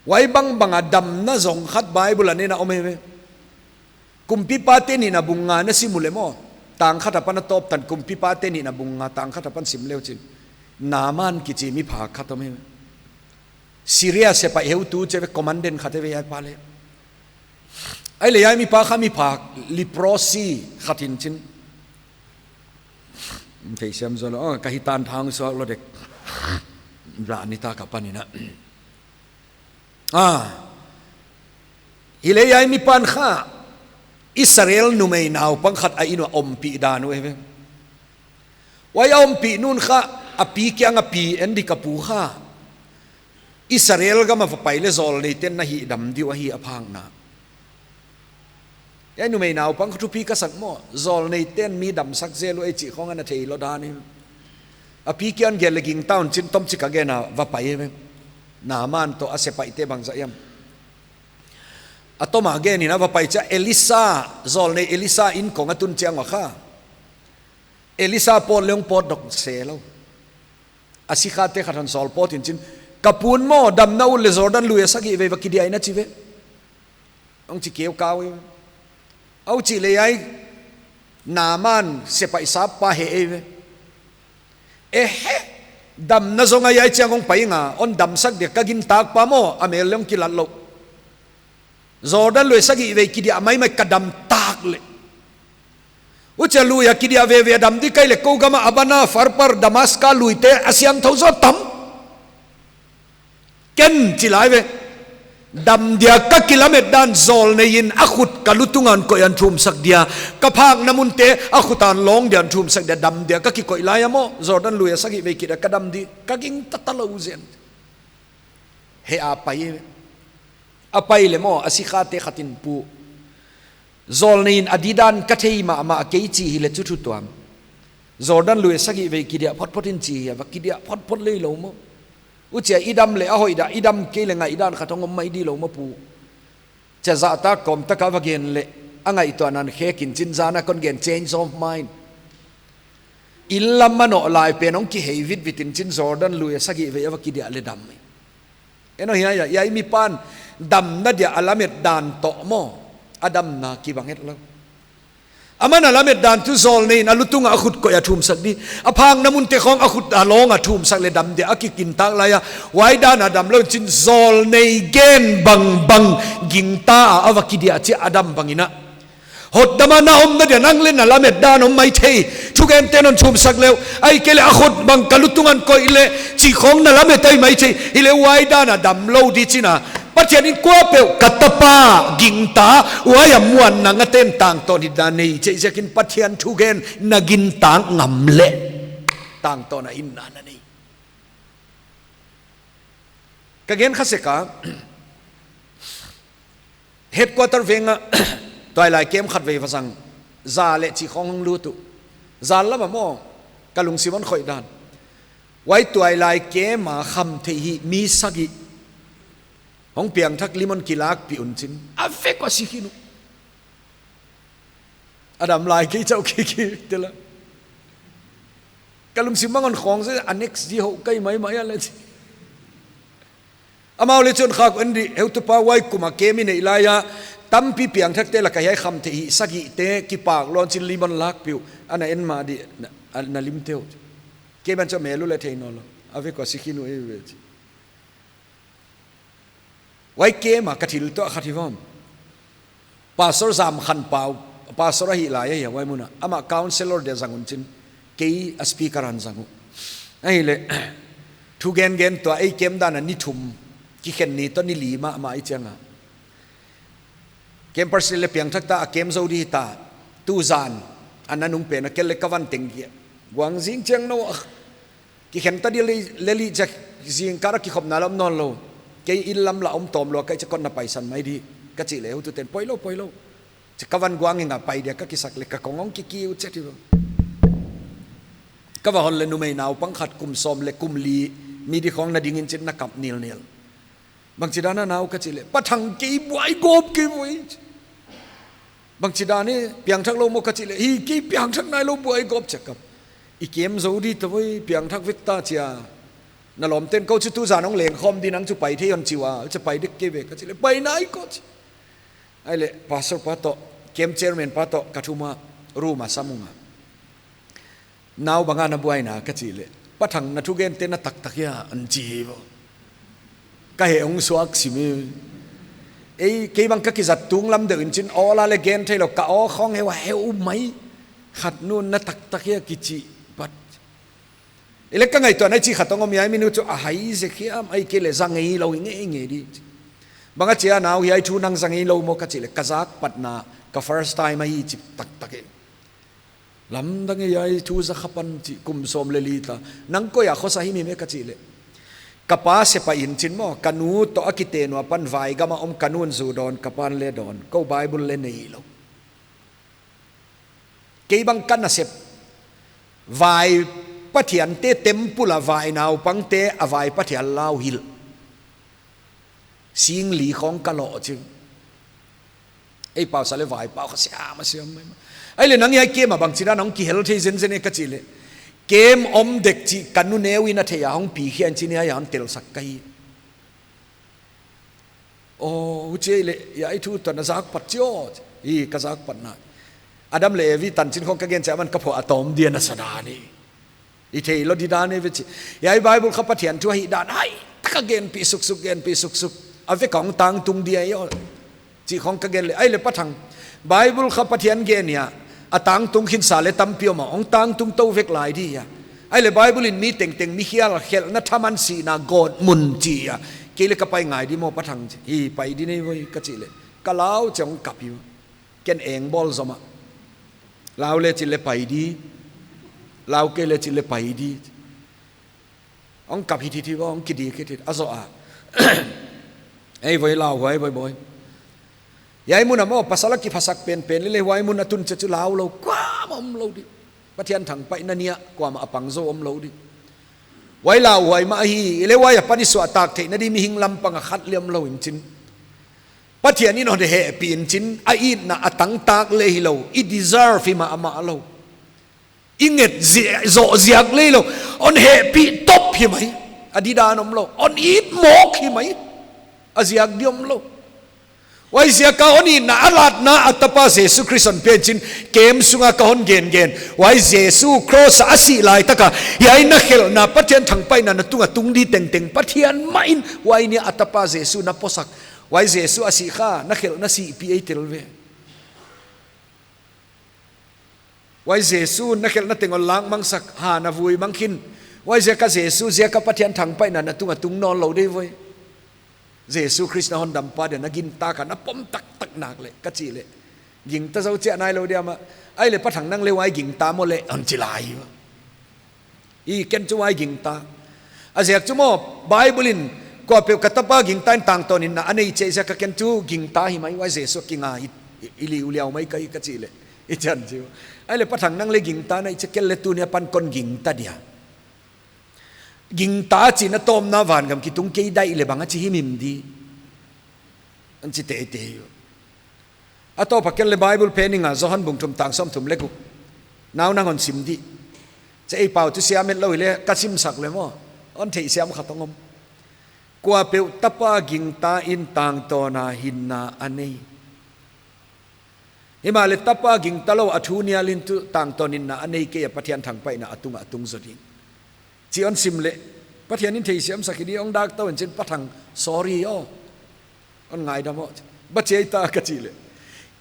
Huai bangbang a damna zong khat Bible a nena om eive. Kumpipate nihna bung nga na sim uleh maw, tang khat apan a tawp tan, Kumpipate nihna bung nga tang khat apan sim leuchin, Naaman kichi miphak khat om eive. Syria sepaih heutu chi ve, commandant khat eive hiai pa leh. Ahihleh hiai mipa kha miphak, leprosy khat hi'n chin. Theisiam zaw lou, oh, ka hi tan thang suak lou dek. Bla ni ta ka pan in a. Ah. Hileh hiai mipa'n kha Israel numei naupang khat a inn uah ompih dan uh eive. Huai a ompih nu'n kha a pi kiang a pi en di, "Ka pu kha Israel gam a va pai leh zawlneite'n na hihdam di uh ahi," a phakna. Hiai numei naupang kha thupi ka sak maw, zawlneite'n mi damsak zel uh ei chih khong ana thei lou dan in. A pi kiang gel leh gingta un chin, tomchik a gen a va pai eive. Naaman toh a sepaihte bangzah hiam. A tom a gen in a va pai chia Elisa, zawlnei Elisa inn kong a tun chiang ua kha, Elisa pawt leng pawt dok se lou. A sikhate khat hon sawl pawt in chin, "Ka pu'n maw, damna ut leh Jordan lui a sagih vei va kidiah in," a chi ve. Hong chi keu kau eive. Huchih leh hiai Naaman sepaih sap pa heh eive. "Ehe, damna zong ahi, hiai chiang hong pai ing a, hon damsak dia, ka gintak pa maw, a mel leng kilat lou. Jordan lui sagih vei kidiah maimai, ka dam tak leh. Huchia lui a kidiah veve a dam di ka hih leh, kou gam a Abana, Farpar, Damaska luite a siangthou zaw tam. Ken," chi lai ve. Dam dia ka kilamet dan zawlnei in a khut ka lutung ah koih a thumsak dia. Ka phakna munte a khut a lawng dia thumsak dia dam dia ka kikoih lai a maw. Jordan lui a sagih vei kit a ka dam di. Ka gingta talou zen. He a pai. A pai leh maw, a sikhate khat in pu. Zawlnei in a di dan ka thei mahmah kei chi hileh chu thu tuam. Jordan lui a sagih vei kidiah photphot in chi hi a, va kidiah photphot lei lou maw. Huchia i dam leh a hoih dia, i dam kei leh ngaihdan khat hong om mai di lou maw pu. Chia zahtak kawm taka va gen leh, a ngaihtuahna khek in chin zan a kon gen change of mind. Inn lam manoh lai pen hong kihei vitvit in chin Jordan lui a sagih vei a va kidiah leh dam. En aw hiai, hiai mipa'n damna dia a lamet dan toh maw, a damna kibang het lou. Aman a lamet dan tuh zawlnei in a lutung ah a khut koih a thumsak di. A phakna munte khong a khut a lawng a thumsak leh dam dia a kigintak lai a. Huai dan a damlou in chin zawlnei gen bangbang gingta a a va kidiah chia a dam bang in a. Hotdam a na omna dia nang leh na lamet dan om maithei. Thugente'n hon thumsak leh uh. Ahihkeileh a khut bang ka lutung ah koih leh chi khong na lamet ahi maithei. Hileh huai dan a damlou di chin a. Pathian in kuapeuh ka tapa gingta, huai a muanna ngate'n tangtawn hi dan nei, chih ziakin Pathian thugen na gintak ngam leh tangtawn a hinna na nei. Ka gen kha sek a, headquarter veng ah, tuailai camp khat vei va zang, za leh chi khong hong lut uh. Zan lam a maw, ka lungsim hon khoih dan. Huai tuailai camp a khamtheih hih mi sagih hong piangthak lim hon kilakpih un chin. A vek ua si khin uh. A dam lai kei chauh kei kei tel a. Ka lungsim mang hon khawng zel a, next di hoh kai maimai a leh chi. Amau leh chun khak un di, heutupa huai kum a camp i neih lai a, tampi piangthakte lak a hiai khamtheih hih sagihte kipak lou in chin lim hon lakpih uh, ana en mah di, na, na lim teuh. Kei ban chauh mel uh leh thei nawnlou. A vek ua si khin uh ei ve chi. Huai camp a ka thil tuah khat hi vang. Pastor Zamkhanpau, pastor ahih lai ahi a huai mun ah. Amah counselor dia zang un chin. Kei a speaker in zang uh. Ahihleh, thugen gen tuah ei camp dan a ni thum. Kikhen ni toh ni li mahmah i chiang a. Campers leh piangthak ta a camp zou di ta. Tuzan. A nanung pen a kel leh ka van teng kia. Guang zing chiang nou a. Kikhen ta di leh, leh li chia zingkal a kikhopna lam nawnlou. Kei inn lam la om tawm lou, kei chia kon na paisan mai di. Ka chih leh heutute'n poilou, poilou. Chia ka van guang in a pai dia ka kisak leh ka kong hong kikiu chia ti lou. Ka va hon leh numei naupang khat kum sawm leh kum li, mi di khong na ding in chin na kap nilnil. Bangchi dan a nau ka chih leh, Pa Thang kei buai gawp kei voi. Bangchi dan e, piangthak lou maw ka chih leh, hi kei piangthak nailou buai gawp chia kap. I camp zou di ta voi, piangthak vek ta chia. Na lawmte'n kou chu tuzan hong leng khawm di nang chu pai thei hon chi ua, chia pai dek kei ve ka chih leh, pai nai kou chi. Ahihleh, pastor pa toh, camp chairman pa toh, ka thum a, room a sam ung a. Nau bang a na buaina ka chih leh. Pa Thang na thugente na taktak hia an chi hi vo. Ka heh hong suak sim hi. Ei, kei bang ka kizat tunglam deuh in chin awl a leh gen theilou ka aw khong heu a heu mai. Khat nu'n na taktak hia kichi pat. Ahihleh ka ngaihtuahna i chih khat hong om hiai mi nu chu a hai zek hiam ahihkeileh za ngeilou hi ngeingei di. Bang a chia nau hiai thu nang za ngeilou maw ka chih leh ka zak patna ka first time ahi chi taktak e. Lamdang e hiai thu za kha pan chi kum sawm leh li ta. Nang koi a khosa him him e ka chih leh. Ka pa sepaih in chin maw, ka nu toh a kiten ua pan vai gam a om ka nu'n zu dawn, ka pa'n leh dawn. Kou Bible leh neilou. Kei bang ka nasep. Vai pathiante temple a vai naupangte a vai pathian lau hilh. Sing li khong ka loh ching. Ei pau sa leh vai pau kha siam a siam mai. Ahihleh nang hiai camp a bangchi dan hong kihel thei zenzen e ka chih leh. Camp om dek chih ka nu neu in a thei a hong pi khia in chin hiai a hon telsak ka hi. Aw, huchi leh, hiai thu tuh na zak pat chi aw. Hi, ka zak patna. Adam leh Evi tanchin khong ka gen chiah aman ka phuah a tawm dia na sa dan hi. I theilou di dan e ve chi. Hiai Bible kha Pathian thu ahih dan. Hai, taka genpih suksuk, genpih suksuk. A vek a hong tangtung dia hi aw. Chi khong ka gen leh, ahihleh Pa Thang. Bible kha Pathian gen hia. A tangtung khinsa leh tampi om a. Hong tangtung tou vek lai di hia. Ahihleh Bible in mi tengteng mi khial khelhna thaman sihna gawtmun chi hia. Kei leng ka pai ngai di maw Pa Thang chi. Hi, pai di nei voi ka chih leh, ka lau chiang kap hi. Ken eng bawl zom a. Lau leh chih leh pai di. Lau kei leh chih leh pai di. Hong kap hi thithiat, hong kidik hi thithiat, a zoh a. Ei voi, lauhuai voi boi. Hiai mun ah maw, pasal a kiphasak penpen leh leh huai mun a tun chiah chu lau lou kuamah omlou di. Pathian thangpaihna ni a kuamah a pang zou omlou di. Huai lauhuai mah ahi, leh huai apan i suahtak theihna di mihing lam pang a khat leng omlou in chin. Pathian in hon hehpih in chin, a itna a tangtak leh hilou, i deserve hi mahmah lou. I nget zi-, zoh ziak leh hilou, hon hehpih top hi mai. A didan omlou, hon it mawk hi mai. A ziak di omlou. Huaiziak a hon itna a latna a tapa Jesu Khrist hon pia in chin, kem sunga ka hon gengen. Huai Jesu cross a sih laitak a, hiai na khelhna Pathian thangpaihna na tunga tung di tengteng Pathian mah in huai ni a tapa Jesu na posak. Huai Jesu a sih kha, na khelhna sihpih ei tel ve. Huai Jesu na khelhna teng hon lakmangsak, ha na vui mang khin. Huaiziak a Jesu ziak a Pathian thangpaihna na tunga tung nawnlou di voi. Jesu Khrist na hondampa dia na gintak a na pom taktak nak leh, ka chih leh, gingta zou chiah nailou diam a. Ahihleh Pa Thang nang leng huai gingta maw leh hon chi lai. I ken chu huai gingta. A ziak chu maw, Bible in kuapeuh ka tapa gingta in tangtawn hinna a nei chih ziak a ken chu gingta hi mai, huai Jesu kinga hi, i, i liuliau mai ka hi ka chih leh, i chan chu. Ahihleh Pa Thang nang leng gingta na hih chiah ken leng tuni apan kon gingta dia. Gingta chihna tawmna vangam kitung kei daih leh bang a chi himhim di. Hon chi teitei uh. A tawp a ken leng Bible pen i nga, Johan bung thum tang sawmthum leh guk. Nau nang hon sim di. Chih ei pau tuh siam et lou hileh ka simsak leh maw, hon theihsiam khat hong om. Kuapeuh tapa gingta in tangtawn a hinna a nei. Himahleh tapa gingta lou a thu nial in tuh tangtawn hinna a nei kei a, Pathian thangpaihna a tunga tung zou di. Chih hon sim leh, Pathian in theisiam sak hi di, hong dak tou in chin Pa Thang, sorry aw. Hon ngaidam aw. Bang chi ahia ka chih leh,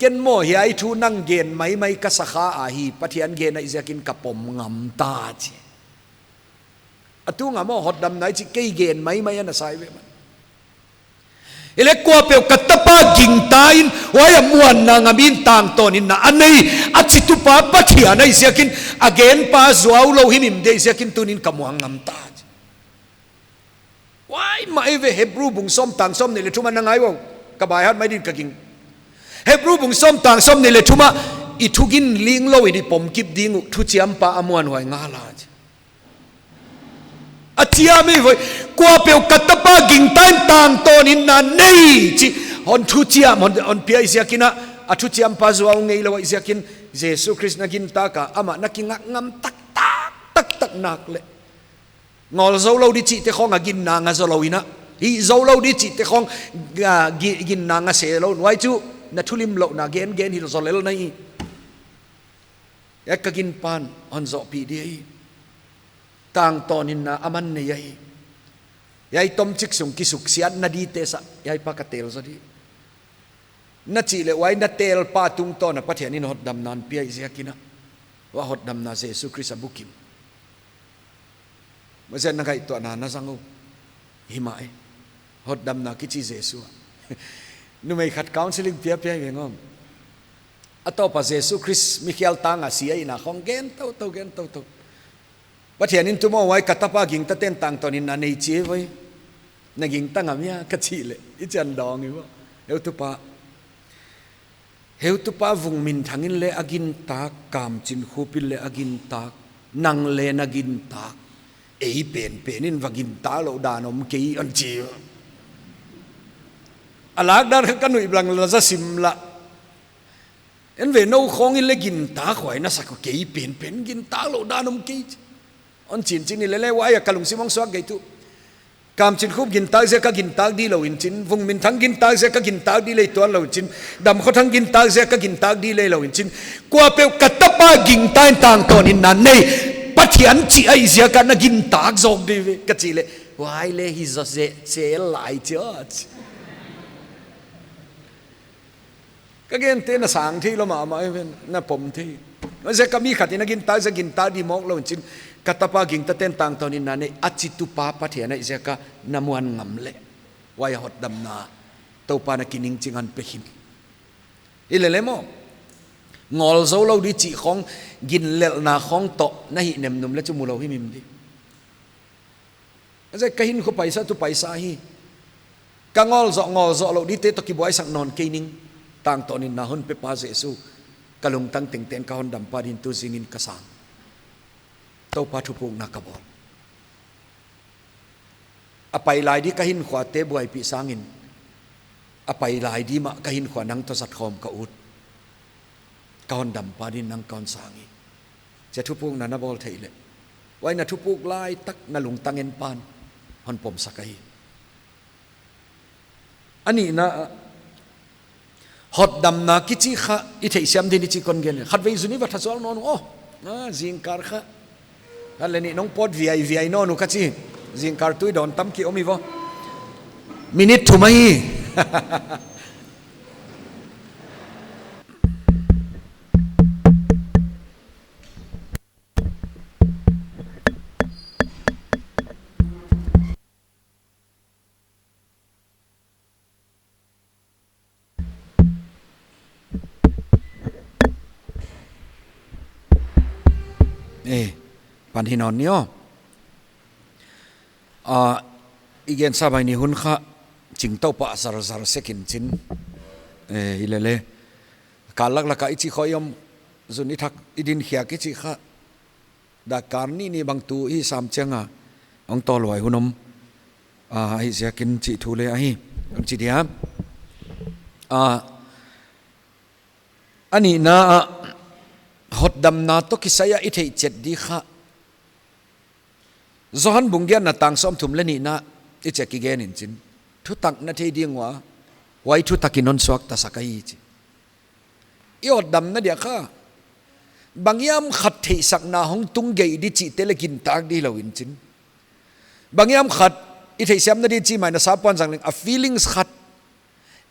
ken maw hiai thu nang gen maimai ka sa kha a, hi Pathian gen ahih ziakin ka pom ngam ta chi. A tunga maw hotdamna i chih kei gen maimai ana sa ve man. Ahihleh kuapeuh ka tapa gingta in, huai a muanna ngam in tangtawn hinna a nei, a chitupa Pathian ahih ziakin, a genpa zuau lou himhim di ahih ziakin tuni'n ka muang ngam ta. Huai mah ahi ve, Hebru bung sawm tang sawmnih leh thum a na ngai uh. Ka baihat mai din ka ging. Hebru bung sawm tang sawmnih leh thum a, i thugin linglou in i pom kip ding uh, thuchiampa a muanhuai ngal a. A chiam hi voi, kuapeuh ka tapa gingta in tangtawn hinna nei chih hon thuchiam, hon, hon pia ahih ziakin a, a thuchiampa zuau ngeilou ahih ziakin, Jesu Khrist na gintak a, amah na kingak ngam taktak, taktak nak leh. Ngawl zou lou di chihte khong a ginna nga zou lou in a. Hih zou lou di chihte khong, ah, gi-, ginna nga se lou. Huai chu, na thulimlouhna gengen hilh zou lel na hi. Hiai ka ginpa'n hon zohpih di ahi. Tangtawn hinna aman nei ahi. Hiai tomchik sung kisuksiatna dite sa, hiai pa ka tel zou di. Na chih leh huai na telpa tungtawn a Pathian in hotdamna hon pia ahih ziakin a. Huai hotdamna Jesu Khrist a bukim. Huaiziak na ngaihtuahna na zang uh. Hi mah e. Hotdamna kichi Jesu a. Numei khat counseling pia pia hi veng om. A tawp a Jesu Khrist mikhial tang a si ahihna khong gen toutou, gen toutou. Pathian in tuh maw huai ka tapa gingtate'n tangtawn hinna nei chi voi. Na gingta ngam hia ka chih leh, i chan dawng hi maw. Heutupa. Heutupa Vungminthang in leng a gintak, Kamchinkhup in leng a gintak, nang leng na gintak. Ei penpen in va gintak louh dan om kei hon chi. A lak dan kha ka nuih bang la za sim la. En ve, nou khong in leng gintak huai na sak uh, kei penpen gintak louh dan om kei. Hon chin chin ni lele, huai a ka lungsim hong suak gei tuh. Kamchinkhup gintak ziak a gintak di lou in chin, Vungminthang gintak ziak a gintak di lei tuan lou in chin, Damkhothang gintak ziak a gintak di lei lou in chin. Kuapeuh ka tapa gingta in tangtawn hinna nei, Pathian chih ahih ziak a na gintak zawk di ve ka chih leh, huai leh hi zaw se, se lai chi aw. Ka gente na sang thei lou mahmah hi ven, na pom thei. Huaiziak a mi khat in a gintak ziak a gintak di mawk lou in chin, ka tapa gingtate'n tangtawn hinna nei, a chitupa Pathian ahih ziak a na muan ngam leh. Huai a hotdamna Toupa'n a kining ching a hon pe khin. Hilele maw, ngol zou lou di chih khong, ginlelhna khong toh na hih nemnum le chu mu lou himhim di. Huaiziak ka hinkhua paisa tuh paisa hi. Ka ngol zoh, ngol zoh lou dite toh kibuaisak nawn kei ning. Tangtawn in na hon pepa Jesu, ka lungtang tengteng ka hondampa din tuzingin ka sang. Toupa thupukna ka bawl. A pai lai di ka hinkhuate buaipih sangin, a pai lai di mah ka hinkhua nang toh zat khawm ka ut. Ka hondampa din nang ka hon sang hi. Chia thupukna na bawl theih leh, huai na thupuk lai tak na lungtang en pa'n hon pomsak ahi. A nihna ah, hotdamna kichi kha i theihsiam din i chih kon gen. Khatvei zun i va tha zual nawn uh. Oh, ah, zingkal kha. Khat leh nih nong pawt viaiviai nawn uh ka chi. Zingkal tuidawn tam ki om hi vo. Minute thum ahi. Eh, pan hi nawn ni aw. Ah, i gensa mai ni hun kha, ching Toupa zarzar sek in chin. Eh, hilele. Kal laklak a i chih khong i om, zun i thak, i din khiak i chih kha. Dak kal nih ni bang tu i sam chiang a, hong tawlhuai hun om. Ah, ahihziakin chih thu le ahi, hon chi dia. Ah, a nihna ah, hotdamna toh kisai a i theih chet di kha. Johan bung giatna tang sawmthum leh nihna i chih kigen in chin. Thutak na thei ding ua, huai thutak in hon suaktasak ahi chi. I hotdamna dia kha, banghiam khat theihsakna hong tung gei di chihte leh gintak di lou in chin. Banghiam khat i theihsiamna di chih mai na sa puan zang leng a feelings khat,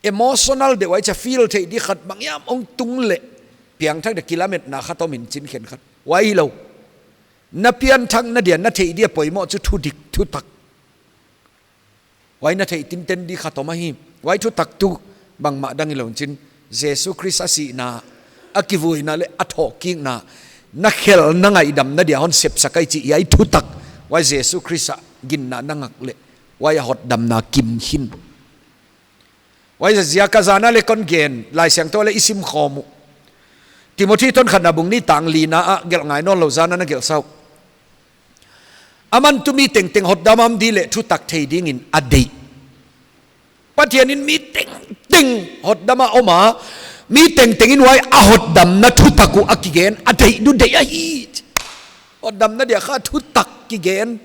emotional deuh huai chia feel theih di khat banghiam hong tung leh, piangthak dia kilametna khat om in chin khenkhat. Huai hilou. Na pianthakna dia, na theih dia poimoh chu thudik, thutak. Huai na theih tinten di khat om ahi. Huai thutak tuh bangmah dang hilou in chin. Jesu Khrist a sihna, a kivuina leh a thawhkikna, na khelhna ngaihdamna dia hon sepsak ahi chih, hiai thutak. Huai Jesu Khrist a ginna na ngak leh, huai a hotdamna kim khin. Huaiziak a zan a leh kon gen, Laisiangthou leh i sim khawm uh. Timothi thon khatna bung nih tang lina ah gelh ngai nawn lou zan a na gelh sa uh. Aman tuh mi tengteng hotdam a om di leh thutak thei dingin a deih. Pathian in mi tengteng hotdam a om a, mi tengteng in huai a hotdamna thutak uh a kigen, a deih uh deih ahi. Hotdamna dia kha thutak kigen.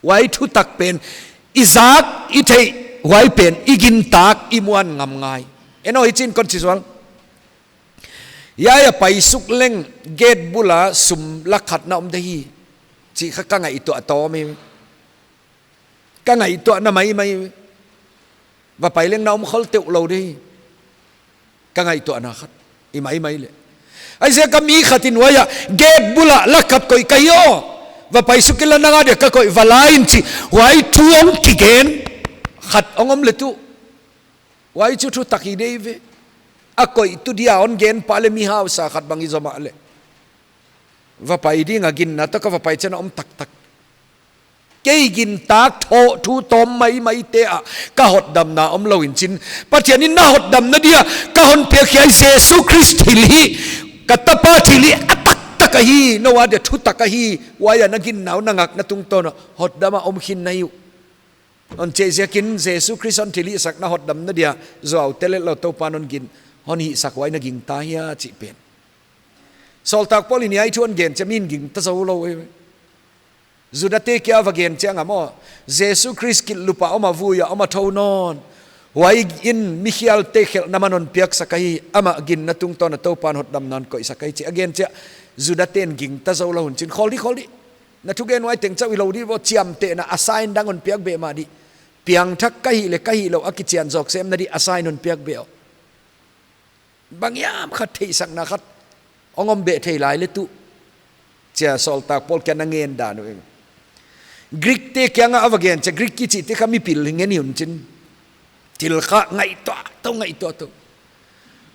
Huai thutak pen, i zak, i theih, huai pen, i gintak, i muan ngam ngai. En aw, hichi'n kon chi zual. Hiai a paisuk leng gate bul a sum lakh khat na om di hi. Chih kha ka ngaihtuah tawm hi. Ka ngaihtuahna maimai. Va pai leng na om khol teuh lou di. Ka ngaihtuahna khat. I maimai leh. Ahihziak a mi khat in huai a gate bul a lakh khat koih ka hi aw. Va paisuk inla nang a dia ka koih va la in chi. Huai thu hong kigen. Khat hong om leh tuh. Huai chu thutak hi di ve. A koihtu dia hon gen pa leh mi hausa khat bang i zom a leh. Va pai ding a ginna toh ka va pai chiang a om taktak. Kei gintak thawh thu tawm maimaite ah ka hotdamna om lou in chin. Pathian in na hotdamna dia ka hon piak hiai Jesu Khrist thilhih, ka tapa thilhih a taktak ahi, nou a dia thutak ahi, huai a na ginna uh na ngakna tungtawn a hotdam a om khin na hi uh. Hon chih ziakin Jesu Khrist hon thilhihsak na hotdamna dia zuaute leh lou Toupa'n hon gin, hon hihsak huai na gingta hia chih pen. Sawltak Paul in hiai thu hon gen chiang a mi'n gingta zou lou e. Judate kiang a va gen chiang a maw, Jesu Khrist kilhlup a om a, vui a om a, thou nawn. Huai in mikhialte khelhna man hon piaksak ahi, amah ginna tungtawn a Toupa'n hotdamna hon koihsak ahi chih a gen chiang a, Judate'n gingta zou lou un chin, khawl di, khawl di. Na thugen huai teng chauh hilou di vo, chiamtehna a sign dang hon piak beh mah di. Piangthak ka hih leh ka hih louh a kichian zawk semna di a sign hon piak beh aw. Banghiam khat theihsakna khat hong om beh thei lai leh tuh. Chia Sawltak Paul kiang a ngen dan uh. Greek te kiang a va gen chiang a Greek kichite kha mipil ngen hi un chin. Thil kha ngaihtuah tou, ngaihtuah tou.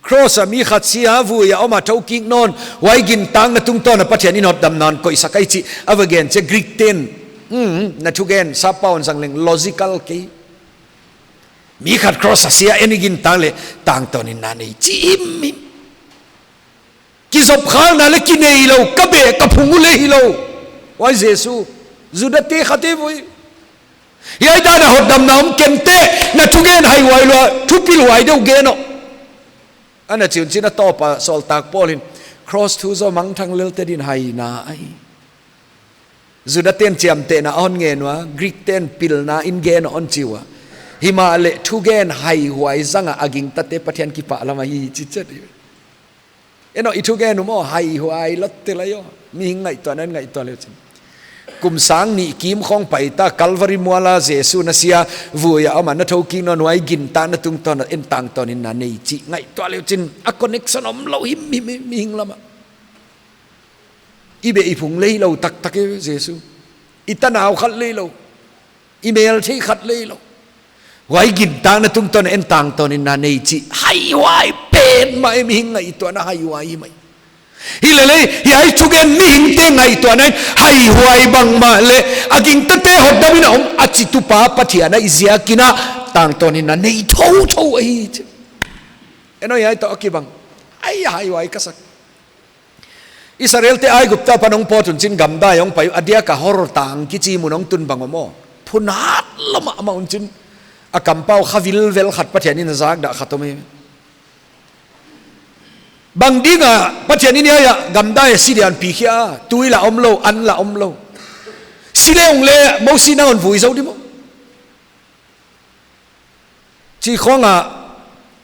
Cross a mi khat si a, vui a om a, thokik nawn, huai gintakna tungtawn a Pathian in hotdamna hon koihsak ahi chih a va gen chiang Greek ten, hmm, na thugen, sap pau in zang leng logical kei. Mi khat cross a si a, en i gintak leh tangtawn in na nei chih himhim. Kizopkhalna leh kinei lou, ka beh ka phung uh leh hilou. Huai Jesu, Juda te khat e voi. Hiai dan a hotdamna om kei te, na thugen haihuai lua, thupil huai deuh gen aw. Ana chi un chin a tawp a sawltak Paul in, cross thu zaw mangthang lel te din haina ahi. Juda ten chiamtehna a hon ngen ua, Greek ten pilna in gen a hon chi ua. Himahleh thugen haihuai zang a a gingtate Pathian kipahlam ahi chi chet hi. En aw, i thugen uh maw, haihuai lawt te lai aw. Mihing ngaihtuahna in ngaihtuah leu chin. Kum sang nih kim khong pai ta, Calvary mual a Jesu na si a, vui a om a, na thokik nawn, huai gintakna tungtawn a en tangtawn in na nei chih ngaihtuah leu chin. A connection omlou himhim, mihing lam ah. I beh i phung leh hilou taktak e Jesu. I tanau khat leh hilou. I melthei khat leh hilou. Huai gintakna tungtawn a en tangtawn in na nei chih haihuai pen mah e, mihing ngaihtuahna haihuai hi mai. Hilele, hiai thugen mihingte ngaihtuahna in haihuai bang mahleh, a gingtate hotdam in a om a chitupa Pathian ahi ziakin a tangtawn in na nei thouthou ahi chi. En aw, hiai toh a kibang. Ai, haihuai ka sak. Israelte Aigupta apan hong pawt un chin gamdai hong pai, a diak a Hor tang kichi mun hong tun bang om aw. Phunat lam ah amah un chin. A kampau kha vilvel khat Pathian in a zakdah khat om e. Bang ding a Pathian in hiai a gamdai a si dia hon pikhia, tui lah omlou, an lah omlou. Si leh ong leh Mosi nang hon vui zou di maw. Chi khong a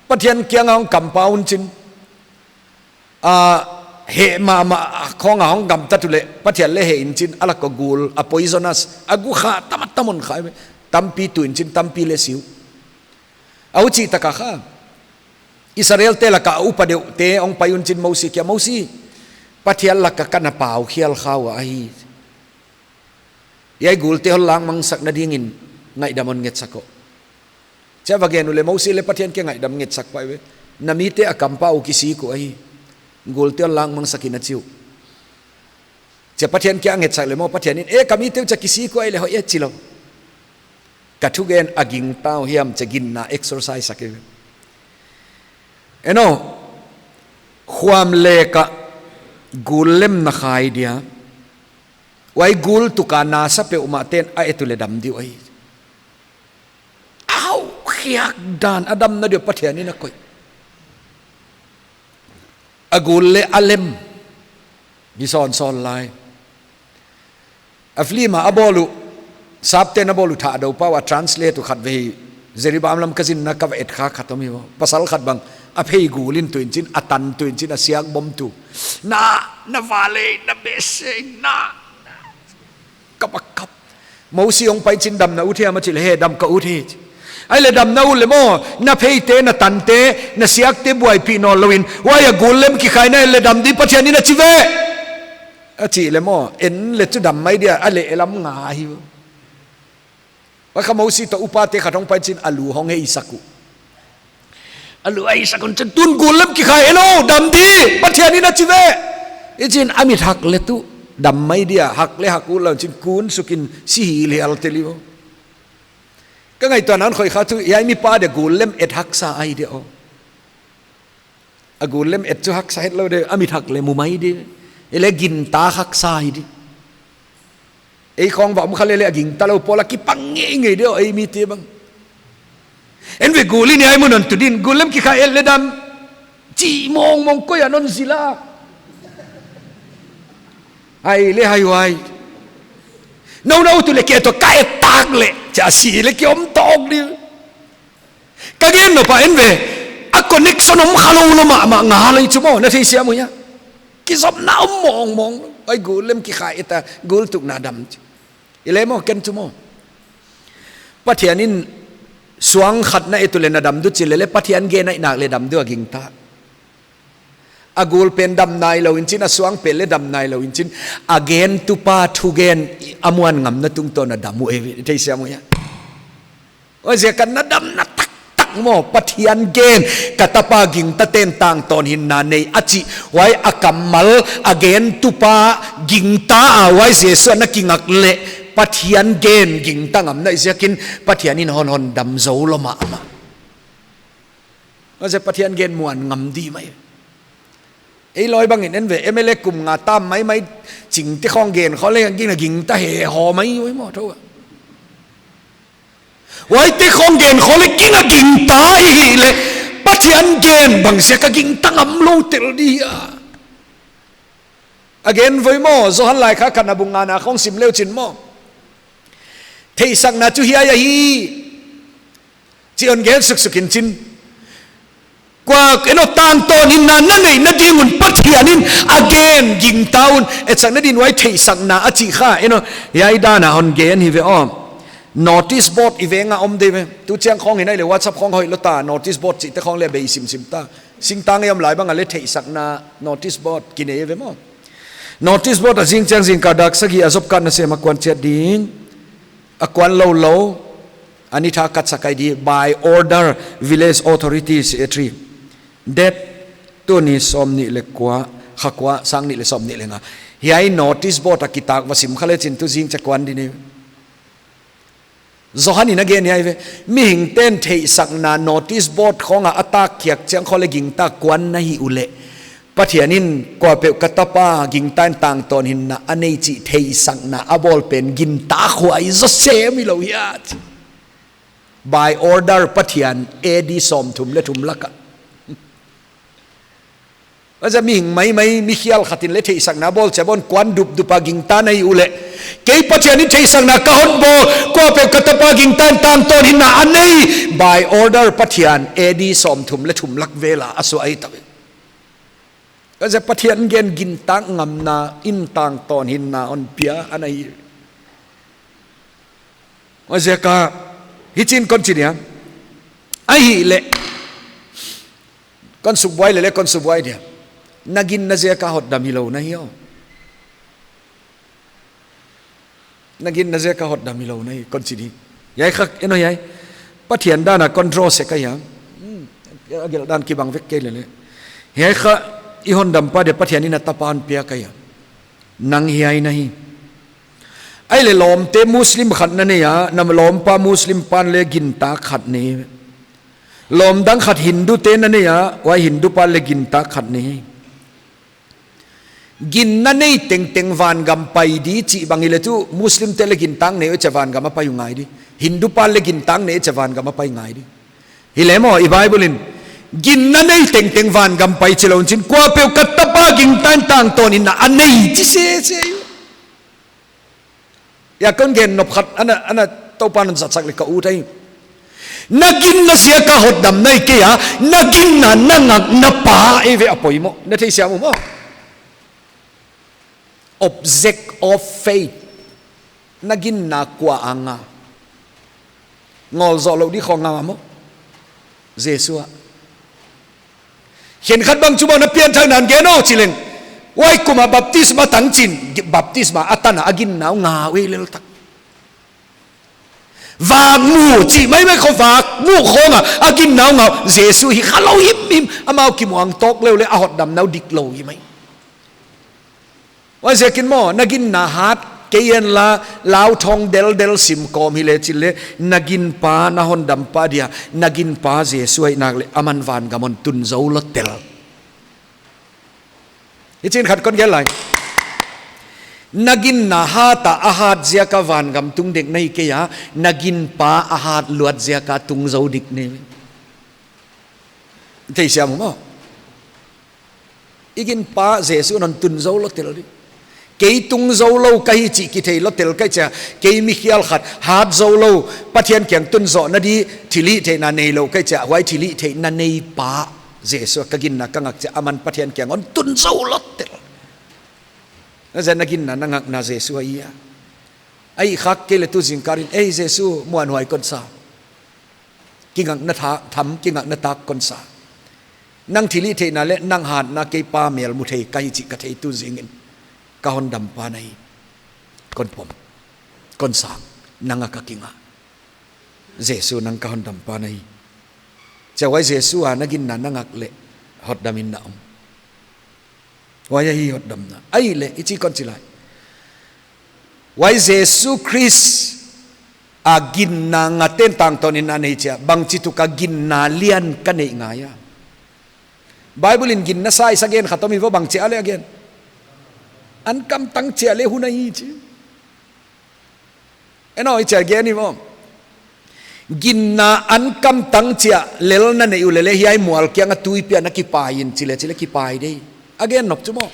Pathian kiang a hong kampau un chin. A, heh mahmah khong a hong gamtat uleh Pathian leh heh in chin, a lak a gul, a poisonous, a gu kha tam a tam hon kha, tampi tu in chin, tampi leh si uh. A huchih tak a kha Israelte lak a upa deuhte hong pai un chin Mosi kiang ah, Mosi, Pathian lak a ka na pau khial kha ua ahi. Hiai gulte hon lakmangsakna dingin ngaihdam hon ngetsak aw. Chia va gen uleh Mosi leh Pathian kiang ah ngaihdam ngetsak pah ve. Na mite a kampau kisik uh ahi. Gulte hon lakmangsak in a chi uh. Chia Pathian kiang ah ngetsak leh maw Pathian in, e, ka mite uh chia kisik uh ahi leh hoih e chi lou. Ka thugen a gingta uh hiam chia ginna exercise sak e. En aw, khuam lek ah gul lem na khai dia. Huai gul tuk a nasa peuhmah ten a et uleh dam di uh ahi. A hauhkhiak dan a damna dia Pathian in a koih. A gul leh a lem hi sawnsawn lai. A film a a bawl uh, sapten a bawl uh Thadou pau a translate uh khat ve hi. Jiribam lam ka zinna ka va et kha khat om hi maw. Pasal khat bang a phei gul in tu in chin, a tan tu in chin, a siak bom tu. Na, na vale, na bese, na, na. Kap a kap. Mosi hong pai chin damna ut hiam a chih leh he dam ka ut hi. Ahihleh damna ut leh maw, na pheite, na tante, na siakte buaipih nawnlou in, huai a gul lem kikhai na et leh dam di Pathian in a chi ve. A chih leh maw, en leh chu dam mai dia, a lehlam nga hi. Huai kha Mosi toh upate khat hong pai chin a lu hong heisak uh. A lu a heisak un chin tun gul lem kikhai, hello, dam di, Pathian in a chi ve. I chin a mit hak leh tu dam mai dia, hak leh hak ulou chin kun suk in si hi leh al te li maw. Ka ngaihtuahna in khoih kha tu, hiai mipa dia gul lem et haksa ahi dia aw. A gul lem et chu haksa hetlou de, a mit hak leh mu mai di. Hileh gintak haksa hi di. Ei khong va om kha leh leh a gingta lou pawl a kipang ngeingei di aw, ei mite bang. En ve gul in hiai mun hon tu din, gul lem kikhai et leh dam. Chi mongmong koi a non zila. Hai leh haihuai. Nou nou tu leh ke toh ka et tak leh, chia si leh ki om tawk di. Ka gen nop a en ve, a connection om khalou lou mahmah nga lai chu maw, na theisiam uh hia. Kizopna om mongmong, ai gul lem kikhai et a, gul tuk na dam chi. Hileh maw, ken chu maw. Pathian in suang khat na et uleh na dam di uh chi leh leh Pathian gen a i nak leh dam di uh a gingta. A gul pen dam nailou in chin, a suang pen leh dam nailou in chin, a gentupa thugen a muan ngamna tungtawn a dam uh e, theisiam uh hia. Huaiziak a na damna taktak Maw, Pathian gen, ka tapa gingta ten tangtawn hinna nei a chih, huai a kammal, a gentupa gingta a, huai Jesu a na kingak leh, Pathian gen gingta ngam na hih ziakin, Pathian in hon hondam zou lou mahmah. Huaiziak Pathian gen muan ngam di mai. Ei lawi bangin en ve, M L A kum nga tam maimai chingte khong gen khong leh ging a gingta hehawm mai ui maw tho. Huaite khong gen khong leh ging a gingta hi leh Pathian gen bang ziak a gingta ngam lou tel di a. A gen voi maw, Johan laikhak khatna bung ngana khong sim leu chin maw. Theihsakna chu hiai ahi. Chih hon gen suksuk in chin. Kua, eno, tangtawn hinna na neihna ding un Pathian in a gen gingta un. Etsakna din huai theihsakna a chih kha, eno, hiai dan a hon gen hi ve aw. Notice board i veng a om di ve. Tu chiang khong hi nai leh WhatsApp khong hoih lou ta, notice board chihte khong leh bei simsim ta. Singtang i om lai bang a leh theihsakna notice board kinei ve maw. Notice board a zing chiang zingkal dak sagih a job card na sem a kuan chiat ding. A kuan lou lou, a ni tha kat sak ai di, by order, village authority, secretary. Date, tuni sawmnih leh kua, kha kua, sang nih leh sawmnih leh nga. Hiai notice board a kitak va sim kha leh chin tu zing chiang kuan di ni. Johan in a gen hiai ve, mihingten theihsakna notice board khong a a tak khiak chiang khong leh gingta kuan na hih uleh. Pathian in kuapeuh ka tapa gingta in tangtawn hinna a nei chih theihsakna a bawl pen gingta khuai zaw sem hi lou hia. By order Pathian A D sawmthum leh thum lak a. Huaiziak mihing maimai mi khial khat in leh theihsakna bawl chiang bawl kuan dupdup a gingta na hih uleh. Kei Pathian in theihsakna ka hon bawl, kuapeuh ka tapa gingta in tangtawn hinna a nei. By order Pathian A D sawmthum leh thum lak vel a a suak ahi ta ve. Huaiziak Pathian gen gingta ngamna in tangtawn hinna hon pia ana hi. Huaiziak a, hichi'n kon chi dia. Ahihleh. Kon sukbuai leh leh kon sukbuai dia. Na ginna ziak a hotdam hi lou na hi aw. Na ginna ziak a hotdam hi lou na hi, kon chi di. Hiai kha, eno hiai. Pathian dan a kon draw sek ahi a. Hmm, a gelh dan kibang vek kei leh leh. Hiai kha, i hondampa dia Pathian in a tapa hon piak ahi a. Nang hiai na hi. Ahihleh lawmte Muslim khat na nei a, na lawmpa Muslim pa'n leh gintak khat nei. Lawm dang khat Hindu te na nei a, huai Hindu pa'n leh gintak khat nei. Ginna nei tengteng vangam pai di chih bang hileh tu Muslim te leh gintak nei uh chia vangam a pai uh ngai di. Hindu pa'n leh gintak nei uh chia vangam a pai ngai di. Hileh maw, i Bible in ginna nei tengteng vangam pai chi lou chin, kuapeuh ka tapa gingta in tangtawn hinna a nei chi sese. Hiai kon gen nop khat, ana, ana Toupa'n zatsak leh ka ut ahi. Na ginna ziak a hotdam na hi kei a, na ginna na ngakna pa ei ve a poimoh. Na theisiam uh maw. Object of faith. Na ginna kua a nga. Ngol zoh lou di khong nga maw. Jesu a. Khenkhat bang chu bang na pianthakna gen aw chi leng. Huai kum a baptisma tang chin, baptisma a tan a a ginna uh nga uh lel tak. Vak mu, chih maimai khong vak mu khong a, a ginna uh nga uh, Jesu hi kha lou himhim, amau kimuang tawk leu leh a hotdamna uh dik lou hi mai. Huaiziakin maw, na ginna hat kei en la, lau thong deldel sim kawm hileh chin leh, na ginpa, na hondampa dia, na ginpa Jesu ahihnak leh, aman vangam hon tun zou lou tel. Hichi'n khat kon gen lai. Na ginna hat a a hat ziak a vangam tung dek na hi kei a, na ginpa a hat luat ziak a tung zou dik na hi. Theisiam uh maw. I ginpa Jesu'n hon tun zou lou tel di. Kei tung zou lou ka hi chih kithei lou tel ka hi chia, kei mikhial khat hat zou lou, Pathian kiang tun zohna di thilhihtheihna nei lou ka hi chia, huai thilhihtheihna neipa Jesu ka ginna ka ngak chia, aman Pathian kiang hon tun zou lou tel. Na zan na ginna na ngakna Jesu ahi a. Ahih khak kei leh tu zingkal in, ei Jesu muanhuai kon sa. Kingakna tha-, tham, kingakna tak kon sa. Nang thilhihtheihna leh nang hatna kei pa mel mu thei ka hi chih ka thei tu zingin. Ka hondampa na hi. Kon pom. Kon sang. Nang a ka kinga. Jesu nang ka hondampa na hi. Chia huai Jesu a na ginna na ngak leh hotdam in na om. Huai ahi hotdamna. Ahihleh, i chih kon chi lai. Huai Jesu Khrist a ginna ngate'n tangtawn in a nei chia, bangchituk a ginna lian ka neih ngai a. Bible in ginna size a gen khat om hi vo, bangchi a leh a gen. An kamtang chia leh hun ahi chi. En aw, i chia gen hi vo. Ginna an kamtang chia lel na neih uleh leh hiai mual kiang a tuipi ah na kipai in chi leh, chi leh kipai dei. A gen nop chu maw.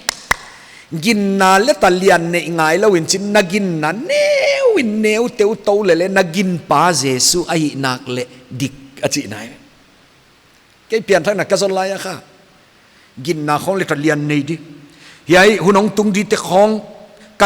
Ginna leh ta lian neih ngailou in chin na ginna neu in neu teutou leh leh na ginpa Jesu ahih nak leh dik a chihna hi. Kei pianthakna ka zon lai a kha. Ginna khong leh ta lian nei di. Hiai hun hong tung dite khong.